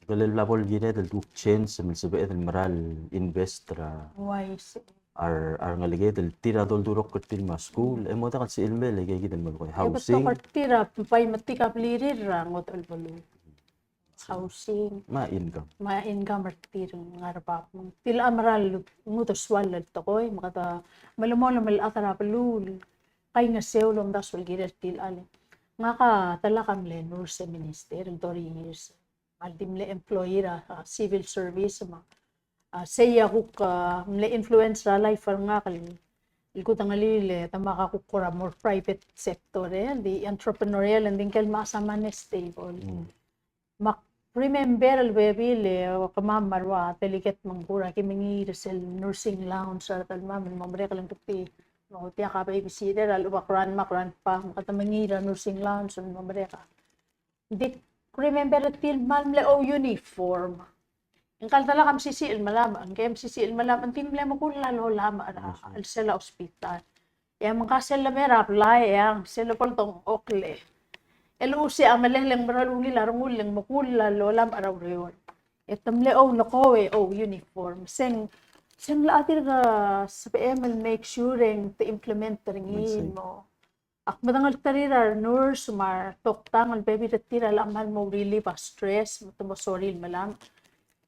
Kele bla bo el kired el kuk change me ng sebeched el mera el invest er a, uaisei, a re, a rengeleked el tir a doldurokl er tir me a skuul, e mo diak el sebechir el mei el aikei kid el melekoi. E housing. Betok er tir a bai metik a blirir er a ngodech el beluu. Housing. Me a income. Me a income er tir ngar er bab. Tilecha mera el nguu a soal el tekoi, me kede melemolem el chad er a beluu el kaingeseu el omdasu el kirel tilecha el. Ngak a delak a mle nurse e minister el thirty years. Me a le di mle employee er a, a, civil service me a, a, sei a kuk, a, mle influence er a life er ngak el, el kudengelii el, e, demak a kuk kora more private sector, e, di entrepreneurial, e ng di ngike el mechas a money stable. Mm. Me ak remember el bebil e kemam me a rua delegate me ng kora ki mengiil er sel nursing lounge er a rechedemam el mo merek el ngii, me ng diak a babysitter, a lechub a grandma, grandpa, me kede mengiil er a nursing lounge el mo merek. Ng di ak remember er tir el kmal mle ouniform. Ngka el delak a mesisiich el melamech, ngke a mesisiich el melamech, ng di mle mekull a lolamech er a chelsel a hospital. E a mengkasel el mei er a blai e a sel bo el dengchokl e, e luchesii a melel e ng mera el ungil a rengul e ng mekull a lolamech er a ureor. E te mle ouleko e ouniform. Se ng, se ng locha dirk sebechem el make sure e ng te implement er ngii mo. Ak medengelterir a renurse me a retoktang el bebil er tir a locha kmal mo relieve a stress me te mo sorir el melamech.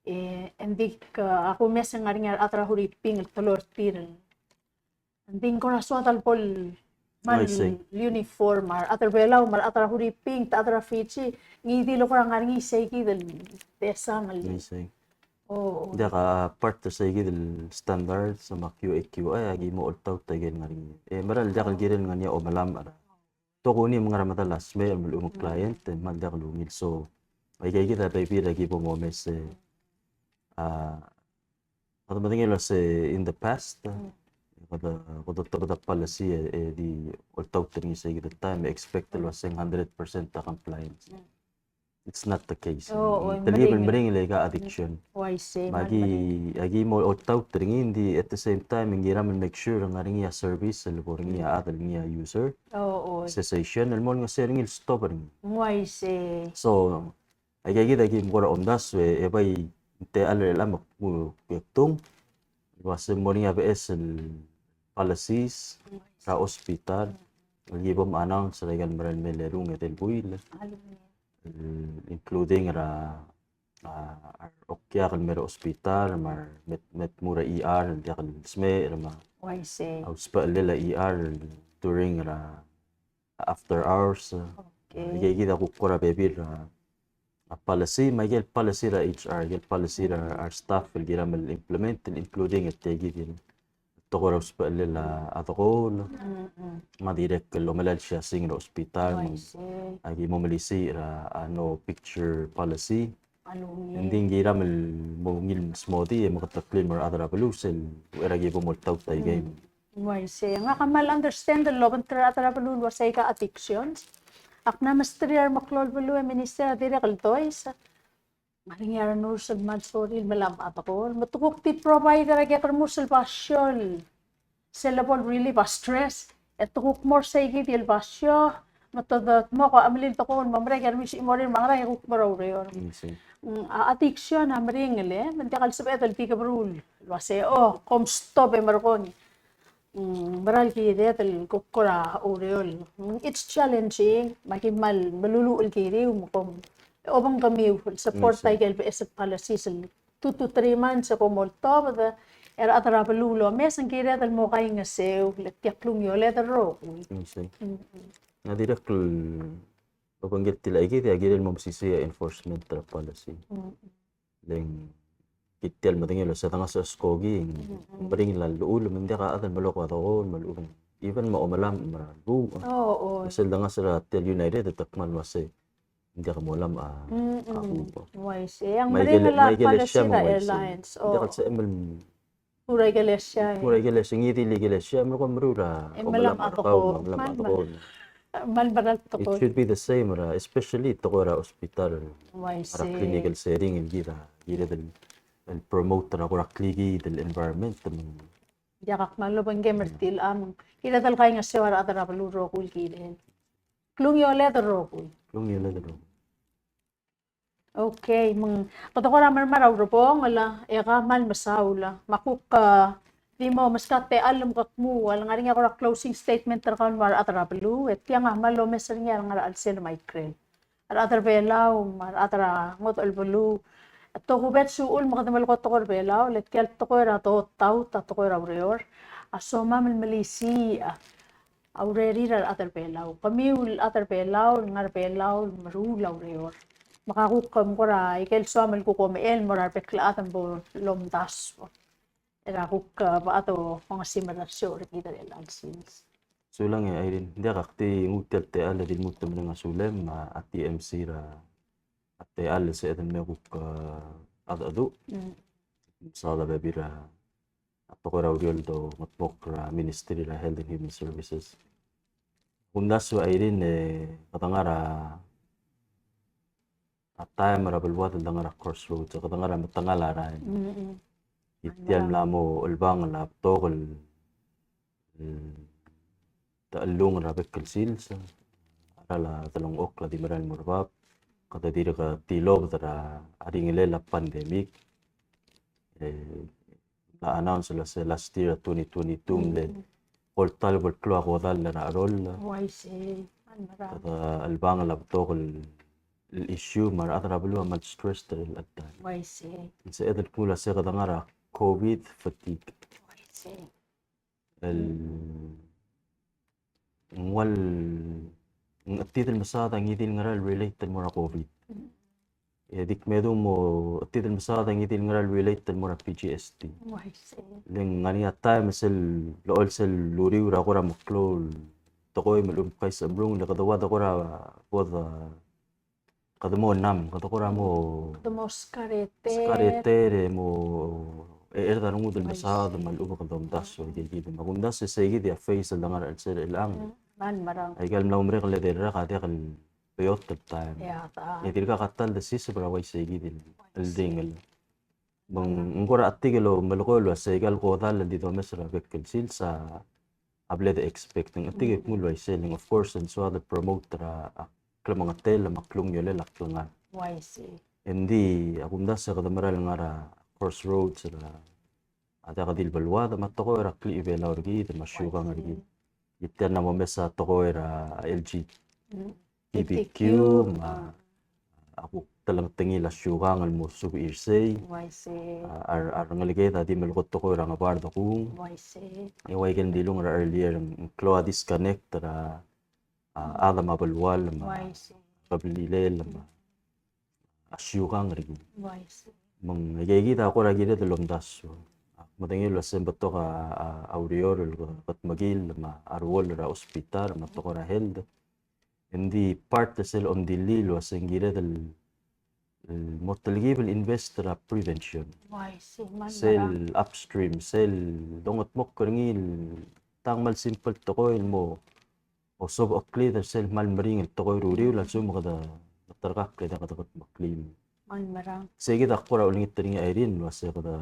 E, e ng di ak, a kumes e ng ngar er ngii a rechad er a Huriping el teloi er tir. Ng di ng kora soad el bo el kmal uniform, a rechad er a Belau me a rechad er a Huriping, te chad er a Fiji, ngii di le kora ngar er ngii seikid el desang el. Ng di ak a part er seikid el standards me a Q A Q A, aki mo oltaut a ikel ngar er ngii. E mera el diak el kirel ngar er ngii a omelamech er a tokuni me ng ngar er a medal a smecher me a lechub e ng client, e kmal diak el ungil. So, aikeikid a bebil er a ki bo momes e, a, kede medengei el uase in the past, kede, kede tobed a policy e, e di oltaut er ngii seikid el taem, e expect el uase ng hundred percent a compliance. It's not the case. Ng telkib el meringel e aika addiction. Me aki, aki mo oltaut er ngii, ng di at the same time, ng kiram el make sure ng ngar er ngii a service el bo er ngii a chad el ngii a user. Cessation, el mo olengeseu er ngii el stop er ngii. So, aikeikid a ki mo kora omdasu e, e bai ng techall er chelechang me kuk, kuk tung el uase ng mo er ngii a beches el policies er a hospital el ki bo m announce er aika el mera el mei el erung e di el buil, el, including er a, a, a reokiak el mei er a hospital, me a re, me, me tmuu er a E R el diak el smecher, me a usbechel a E R during er a after hours. Aikeikid a kuk kora bebil er a, a policy, me aike el policy er a H R, aike el policy er a, a re staff el kiram el implement, including e tiakid el tekoi er a usbechel a dekool, me a dirrek el omelai el siasing er a hospital, me aki mo melisiich er a, a no picture policy. Ng di ng kiram el mo ungil smodii e meketeklii el mo er a rechad er a beluu sel uchei er a ki bo moltaut a ikei. Uaisei, ngak a kmal understand el obengterir a rechad er a beluu el uasei aika addictions. Ak mla mesterir a remeklou el beluu e Minister a dirrek el dois. Ng ngar er ngii a renurse el kmal sorir el melamech a dekool. Me te kuk di provide er a kekermus el basio el sel lebo el relieve a stress, e te kuk mo er seikid el basio, me te, te mo ko a chemelil dekool, me merek e a remuis a chimorir me a ngerang e kuk mo er a ureor. Mm, a addiction a meringel e, me ng diak el sebeched el di keberul el uasei, o, kom stop e merekong. Mm, mera el kired el kuk kora oureor. Mm, it's challenging, me aki kmal meluluuch el kiriu, me kom obengkemiu el support aike el beches el policies el two to three months e kom oltobed, e a rechad er a beluu el omes ng kired el mo kaingeseu, le tia klungioled el rokui. Mm, sei. Mm, mm. Ng dirrek el obengkel tia el ikid e a kirel mo mesisiich a enforcement er a policy. Mm, mm. Le ng kid tia el medengei el uase dengasech a skoki, mm, mm, ng meringel a llechul, me ng diak a chad el melekoi a dekool, me a lechub, even me a omelamech me a renguk. O, o. Sel dengasech er a tia el United e te kmal uase ng diak molamech a, mm, a, mm, Uber. Uaisei, e ng meringel a policy er a airlines. Ng diak el sebechem el pura ikelesia, e. Pura ikelesia, ngii di le ikelesia, me kom meruul a, e, omelamech a dekool, omelamech a dekool. Kmal mera el tekoi. It should be the same er a, especially tekoi er a hospital, er a clinical setting, el kid a, kired el, el promote er a kora klikiid el environment, me ng diak a kmal obengkem er tia el, a, kired el kaingeseu a rechad er a beluu el rokui el kirel. Klungioled el rokui. Klungioled el rokui. Okay, me ng, kede kora mei er a urebongel, e ka kmal mesaul, me a kuk, a, di mo meskau a techall me ke kmo, a le ngar er ngii a kora closing statement er kau el mo er a rechad er a beluu, e tiang a kmal omes er ngii a ngar er a chelsel me a ikrel. A rechad er a Belau, me a rechad er a ngodech el beluu. Tokubets el uchul me kede melekoi a tekoi er a Belau, le tia el tekoi er a dotaut, a tekoi er a ureor. A somam el melisiich a urerir a rechad er a Belau. Kemiu el chad er a Belau, el ngar er a Belau, el meruul a ureor. Me ka kuk, me kora ikel soam el kuk omechei el mo er a rebek el chad me bo lomdasu er a kuk, a, bo dongesii me a show er kid er chelecha el sils. Sulang e Irene, ng diak, ak di nguu tia el techall e di lmuut el mereng a sulem, a, a T M C er a a techall el sebeched el me kuk, eh, a chedecheduch. Mm. Mesaod a bebil er a a tekoi er a ureor el dongetmokl er a Ministry er a Health and Human Services. Kumdasu a Irene, e kede ngar er a, a taem er a beluad el de ngar er a crossroads, kede ngar er a metengel a rael. Mm, mm. E tia el mla mo chelebangel a betok el, el techellungel er a bek el sils, a cheral a delengchokl a di merael el mo er bab, kede dirk tilobed er a ringelel a pandemic. E mla announce el uase last year, twenty twenty-two, mle, mm, kora ta el bo el klou a kodall er a cheroll. Uaisei. Kede chelebangel a betok el, el issue me a rechad er a beluu a kmal stressed er chelecha el taem. Uaisei. El sebeched el kmo el uase kede ngar er a COVID fatigue. Uaisei. El, mm, ng ua el, ng chetid el mesaod a ngii di el ngera el relate el mo er a COVID. Mm. E di kmedu mo chetid el mesaod a ngii di el ngera el relate el mo er a P G S T. Uaisei. Le ng ngar er ngii a taem sel, locha sel uriul er a kora meklou el tekoi me a lechub e ng kais a mrung, le kede ua de kora bo de, kede mo numb, kede kora mo, kede mo skareter. Skareter, e mo, e er a rengud el mesaod, me a lechub e kede omdasu, e kid, me a kumdasu e sei kid a phase el de ngar er a chelsel chelechang. Mm, ng mera. Aika el mla mo merek el edei el rak a diak el beot el taem. Ia, ta. E dirkak a ta el desiseb er a uaisei kid el, el ringel. Me ng kora chetik el omelekoi el uase aika el kodall el di domes er a bek el sils a, a ble de expect. Ng chetik el kmo el uaisei, le ng of course, e ng soad el promote er a, a klemengetel me a klungiolel a klengar. Uaisei. Engdi a kumdasu e kede mera el ngar er a crossroads er a, a diak di el beluad, me a tekoi er a klechibelau er kid, me a siukang er kid. Uaisei. E tia el mla mo mes a tekoi er a L G B T Q, me a kuk telengtengil a siukang el mo suebek er sei. Uaisei. A, a, a rengeleked a di melekoi a tekoi er a ngebard a kung. Uaisei. E ua ikel dilung er a earlier, ng klou a disconnect er a, a, chad me a belual, me a, uaisei, keblilel, me a siukang er kid. Uaisei. Me ng, e kid a kora kired el omdasu. Ak medengei el uase ng betok a, a, a ureor el kede mekill me a ruoll er a hospital me a tekoi er a health. Engdi part er sel omdilii el uase ng kired el, el mo telkib el invest er a prevention. Uaisei, me ng mera. Sel upstream, sel dongetmokl er ngii el tang me a simple tekoi el mo osobecheklid er sel kmal meringel tekoi er a uriul, a lsekum kede, kede terkakl e kede, kede kudmeklii. Me ng mera. Sei kid a kora olengit er ngii a Irene el uase kede,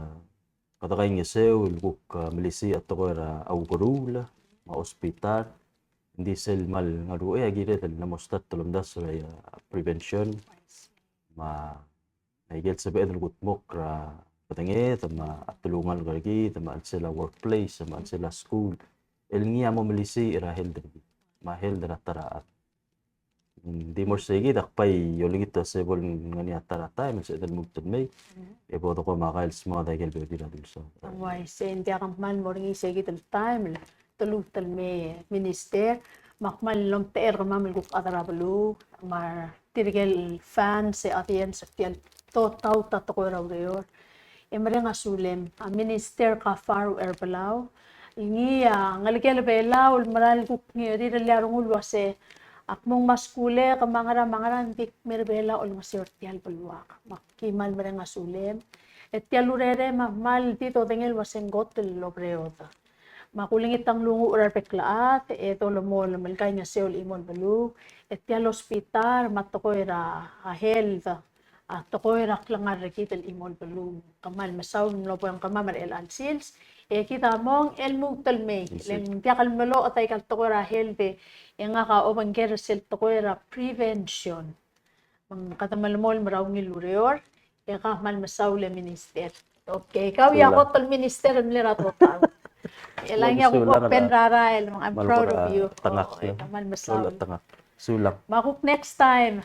kede kaingeseu el kuk, a, melisiich a tekoi er a ukeruul me a hospital. Engdi sel kmal ngar er a uchei a kired el mo start el omdasu er a, a, prevention. Me a ikel sebeched el kudmokl er a bedenged, me a telungalek er kid, me a chelsel a workplace, me a chelsel a school, el ngii a mo melisiich er a health er kid, me a health er a ta er a chad. Mm, di mo er sei kid, ak bai olengit el uase bo el ngar er ngii a ta er a taem el sebeched el lmuut el mei, e bo dekmo me a kai el smaod a ikel bebil er a dulsaod. Uaisei, ng diak a kmal mo er ngii sei kid el taem el te lmuut el mei, Minister, me ak kmal omtechei er kemam el kuk chad er a beluu, me tirke el fans e audience er tia el totaut a tekoi er a ureor. E mereng a sulem, a Minister Gaafar Uherbelau, ngii a ngelekel Belau el mera el kuk ngerir el lia rengul el uase ak mo ngmaskulek me a ngera me a ngera, ng di kmei er a Belau el olengeseu er tia el beluak. Me aki kmal mereng a sulem. E tia el urerem a kmal di dodengei el uase ng kot el oberaod. Me ak olengit a nglunguuch er a rebek el chad, e dolemolem el kaingeseu el chimo el beluu, e tia el hospital, me a tekoi er a health, a tekoi er a klengar er kid el chimo el beluu. Kmal mesaul el mlo bo er kemam er chelecha el sils, e kid a mong e lmuut el mei, le ng diak el melochet aika el tekoi er a health, e ngak a obengkel er sel tekoi er a prevention. Me ng kede melemolem er a ungil el ureor, e kmal mesaul e Minister. Okay, kau a kot el Minister el mle er a totaut. E le ngii a kuk open er a rael, me ng, I'm proud of you. Kmal mesaul. Sulang. Me a kuk next time,